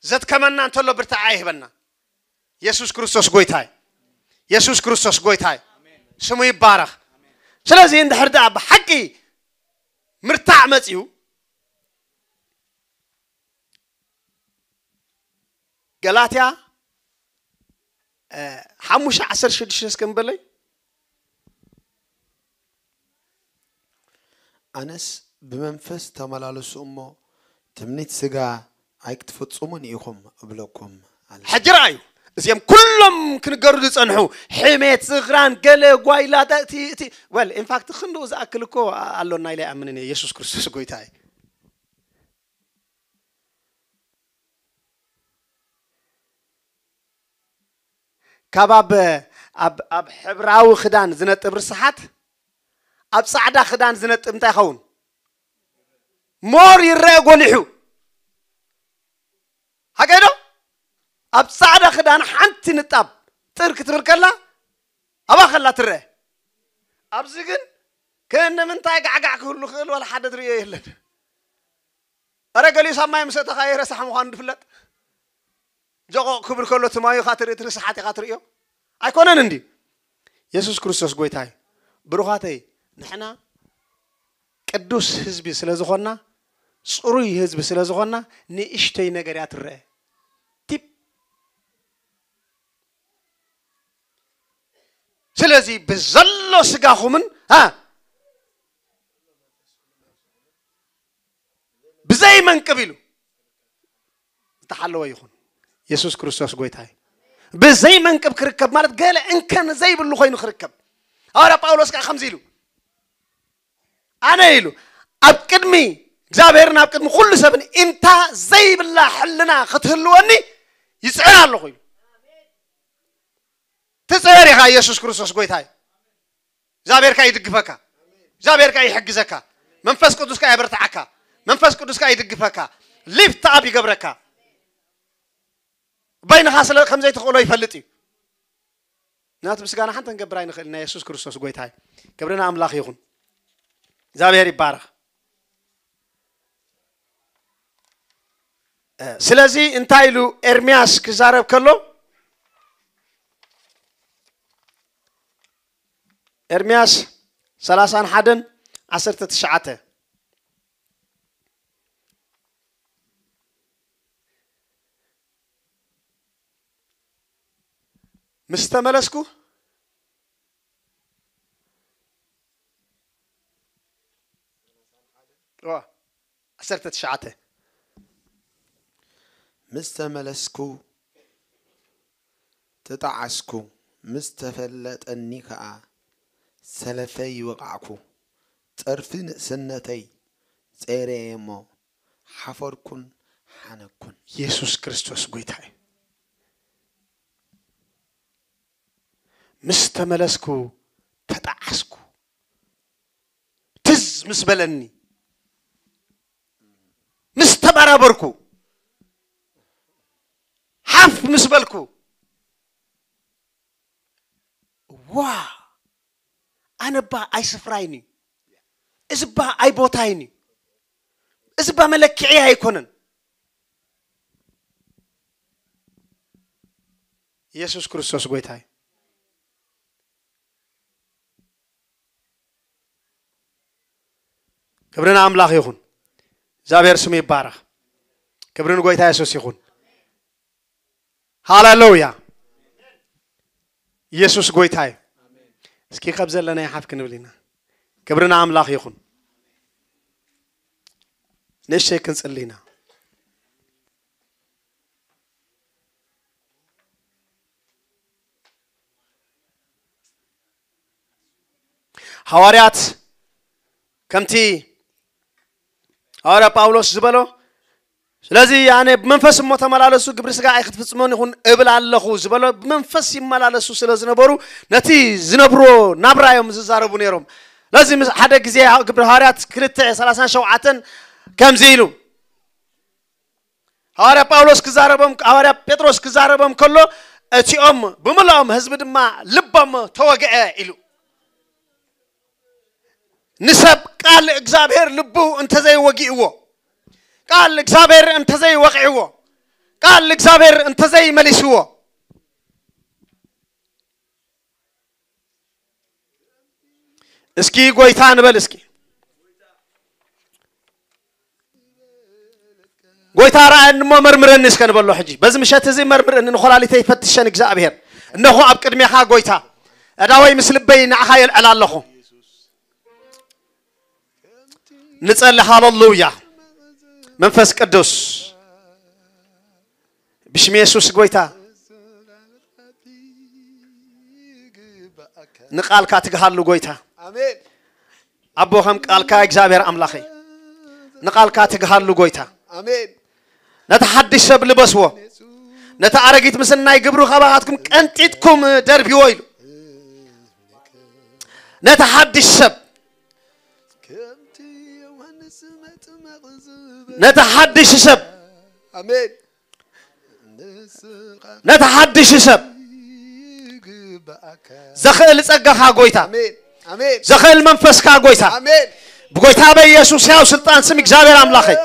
ዘድከመና እንተሎ ብርታዐ ይህበና። የሱስ ክርስቶስ ጎይታይ፣ የሱስ ክርስቶስ ጎይታይ፣ ስሙ ይባረኽ። ስለዚ እንድሕር ደኣ ብሓቂ ምርታዕ መጺኡ፣ ገላትያ ሓሙሽተ ዓሰርተ ሽዱሽተ እስከ ንበለይ። ኣነስ ብመንፈስ ተመላለሱ እሞ ትምኒት ስጋ ኣይክትፍጽሙን ኢኹም እብለኩም ኣለ። ሕጂ ረኣዩ፣ እዚኦም ኩሎም ክንገሩ ዝጸንሑ፣ ሕሜት፣ ዝኽራን፣ ገለ ጓይላ፣ ተ- እቲ እቲ well in fact ክንድኡ ዝኣክል እኮ ኣሎና ኢለ ኣይኣምንን እየ። የሱስ ክርስቶስ ጎይታ እዩ። ካብ ኣብ ኣብ ኣብ ሕብራዊ ክዳን ዝነጥብ ርስሓት ኣብ ጻዕዳ ክዳን ዝነጥብ እንታይ ይኸውን? ሞር ይረአ ጎሊሑ። ሓቀይ ዶ? ኣብ ጻዕዳ ክዳን ሓንቲ ንጣብ ጥር ክትብል ከላ ኣባ ከላ ትረአ። ኣብዚ ግን ከእንምንታይ ጋዕጋዕ ክህሉ ክእል ወላ ሓደ ትርእዮ የለን። ኣረ ገሊኡ ሳብ ማይ ምስ ኣተኻ የረሳሕ ምዃኑ ዝፍለጥ። ጀቆቕ ክብል ከሎ እቲ ማዩ ኢኻ ትርኢ፣ እቲ ርስሓት ኢኻ ትርእዮ። ኣይኮነን እንዲ? የሱስ ክርስቶስ ጎይታ እዩ። ብሩኻተይ፣ ንሕና ቅዱስ ህዝቢ ስለ ዝኾንና፣ ጽሩይ ህዝቢ ስለ ዝኾንና፣ ንእሽተይ ነገር እያ ትረአ። ቲፕ። ስለዚ ብዘሎ ስጋኹምን፣ ሃ፣ ብዘይ መንቅብ ኢሉ ዝተሓለወ ይኹን። የሱስ ክርስቶስ ጎይታ እዩ። ብዘይ መንቅብ ክርከብ ማለት ገለ እንከን ዘይብሉ ኮይኑ ክርከብ። ሃዋርያ ጳውሎስ ከኣ ከምዚ ኢሉ፣ ኣነ ኢሉ፣ ኣብ ቅድሚ እግዚኣብሔርን ኣብ ቅድሚ ኩሉ ሰብን እንታ ዘይብላ ሕልና ክትህልወኒ ይጽዕር ኣለኹ ኢሉ። ትጽዕር ኢኻ። የሱስ ክርስቶስ ጎይታ እዩ። እግዚኣብሔር ከኣ ይድግፈካ። እግዚኣብሔር ከኣ ይሕግዘካ። መንፈስ ቅዱስ ከኣ የበርትዓካ። መንፈስ ቅዱስ ከኣ ይድግፈካ። ሊፍት ኣፕ ይገብረካ። በይንኻ ስለ ከም ዘይትኽእሎ ይፈልጥ እዩ። ናቱ ምስጋና ሓንቲ ክንገብር ኣይንኽእል ኢና። የሱስ ክርስቶስ ጎይታ እዩ። ክብሪ ንኣምላኽ ይኹን። እግዚኣብሔር ይባረኽ። ስለዚ እንታይ ኢሉ ኤርምያስ ክዛረብ ከሎ፣ ኤርምያስ ሰላሳን ሓደን ዓሰርተ ትሽዓተ፣ ምስ ተመለስኩ፣ ዋ፣ ዓሰርተ ትሽዓተ፣ ምስ ተመለስኩ ተጣዓስኩ፣ ምስ ተፈለጠኒ ከኣ ሰለፈይ ወቓዕኩ። ጸርፊ ንእስነተይ ጸይረየ እሞ ሓፈርኩን ሓነኩን። የሱስ ክርስቶስ ጎይታ እዩ። ምስ ተመለስኩ ተጣዓስኩ። ትዝ ምስ በለኒ፣ ምስ ተባራበርኩ፣ ሓፍ ምስ በልኩ፣ ዋ፣ ኣነ እባ ኣይ ስፍራይን እዩ። እዚ እባ ኣይ ቦታይን እዩ። እዚ እባ መለክዒ ኣይኮነን። ኢየሱስ ክርስቶስ ጎይታ እዩ። ክብሪ ንኣምላኽ ይኹን። እግዚኣብሔር ስሙ ይባረኽ። ክብሪ ንጎይታ የሱስ ይኹን። ሃሌሉያ። ኢየሱስ ጎይታ እዩ። እስኪ ካብ ዘለና ይሓፍ ክንብል ኢና። ክብሪ ንኣምላኽ ይኹን። ንእሽተይ ክንጽሊ ኢና። ሃዋርያት ከምቲ ሃዋርያ ጳውሎስ ዝበሎ፣ ስለዚ ኣነ ብመንፈስ እሞ ተመላለሱ፣ ግብሪ ስጋ ኣይክትፍጽሞን ይኹን እብል ኣለኹ ዝበሎ፣ ብመንፈስ ይመላለሱ ስለ ዝነበሩ ነቲ ዝነብርዎ ናብራ እዮም ዝዛረቡ ነይሮም። ስለዚ ምስ ሓደ ግዜ ግብሪ ሃዋርያት ክልተ ሰላሳን ሸውዓተን ከምዚ ኢሉ፣ ሃዋርያ ጳውሎስ ክዛረቦም፣ ሃዋርያ ጴጥሮስ ክዛረቦም ከሎ፣ እቲኦም ብምልኦም ህዝቢ ድማ ልቦም ተወግአ ኢሉ። ንሰብ ቃል እግዚኣብሔር ልቡ እንተዘይወጊእዎ፣ ቃል እግዚኣብሔር እንተዘይወቂዕዎ፣ ቃል እግዚኣብሔር እንተዘይመሊስዎ፣ እስኪ ጎይታ ንበል እስኪ። ጎይታ ረኣየኒ እሞ መርምረኒ እስከ ንበሎ ሕጂ። በዚ ምሸት እዚ መርምረኒ፣ ንኮላሊተይ ፈትሸን እግዚኣብሔር። እነሆ ኣብ ቅድሜኻ ጎይታ፣ ኣእዳወይ ምስ ልበይ ንዓኻ የልዕል ኣለኹ። ንጸሊ። ሃለሉያ። መንፈስ ቅዱስ ብሽም የሱስ ጎይታ፣ ንቃልካ ትግሃሉ ጎይታ። ኣሜን። ኣቦ ከም ቃልካ እግዚኣብሔር ኣምላኸይ፣ ንቃልካ ትግሃሉ ጎይታ። ኣሜን። ነቲ ሓድሽ ሰብ ልበስዎ፣ ነቲ ኣረጊት ምስናይ ግብሩ ካባኻትኩም ቀንጢጥኩም ደርብዎ ኢሉ። ነቲ ሓድሽ ሰብ፣ ከምቲ ዮሃንስ መጥመቕ ዝበ ነቲ ሓድሽ ሰብ፣ ኣሜን። ንስኻ ነቲ ሓድሽ ሰብ ይግባእካ። ዘኽእል ጸጋኻ ጎይታ፣ ኣሜን። ኣሜን። ዘኽእል መንፈስካ ጎይታ፣ ኣሜን። ብጎይታ በኢየሱስ ያው ስልጣን ስም እግዚኣብሔር ኣምላኸይ፣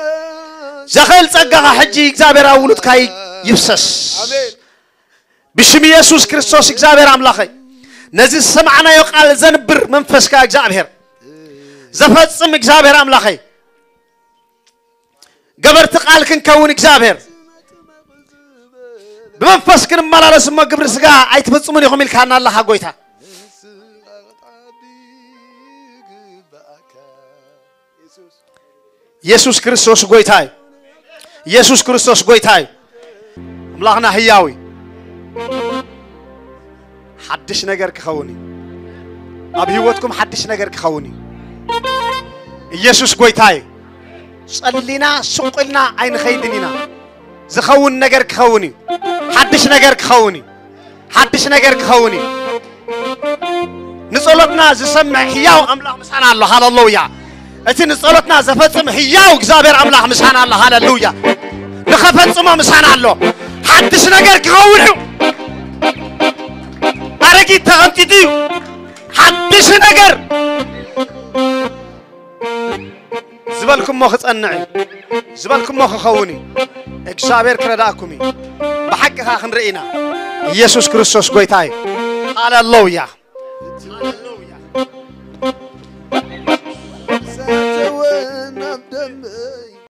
ዘኽእል ጸጋኻ ሕጂ እግዚኣብሔር ኣብ ውሉድካ ይ- ይፍሰስ። ኣሜን። ብሽም ኢየሱስ ክርስቶስ እግዚኣብሔር ኣምላኸይ፣ ነዚ ዝሰማዕናዮ ቃል ዘንብር መንፈስካ እግዚኣብሔር፣ ዘፈጽም እግዚኣብሔር ኣምላኸይ፣ ገበርቲ ቃል ክንከውን እግዚኣብሔር፣ ብመንፈስ ክንመላለስ እሞ ግብሪ ስጋ ኣይትፍጽሙን ኢኹም ኢልካና ኣለኻ ጎይታ። ኢየሱስ ክርስቶስ ጎይታ እዩ። ኢየሱስ ክርስቶስ ጎይታ እዩ። ኣምላኽና ህያው እዩ። ሓድሽ ነገር ክኸውን እዩ። ኣብ ህይወትኩም ሓድሽ ነገር ክኸውን እዩ። ኢየሱስ ጎይታ እዩ። ጸሊና ስቕ ኢልና ኣይንኸይድን ኢና። ዝኸውን ነገር ክኸውን እዩ። ሓድሽ ነገር ክኸውን እዩ። ሓድሽ ነገር ክኸውን እዩ። ንጸሎትና ዝሰምዕ ህያው ኣምላኽ ምሳና ኣሎ። ሃለሉያ። እቲ ንጸሎትና ዘፈጽም ህያው እግዚኣብሔር ኣምላኽ ምሳና ኣሎ። ሃለሉያ። ንኸፈጽሞ ምሳና ኣሎ። ሓድሽ ነገር ክኸውን እዩ። ኣረጊት ተቐንጢጡ እዩ። ሓድሽ ነገር ዝበልኩሞ ክጸንዕ እዩ። ዝበልኩሞ ክኸውን እዩ። እግዚኣብሔር ክረዳእኩም እዩ። ብሓቂ ኸኣ ክንርኢ ኢና። ኢየሱስ ክርስቶስ ጎይታ እዩ። ሃለሉያ። ዘተወን ኣብ ደም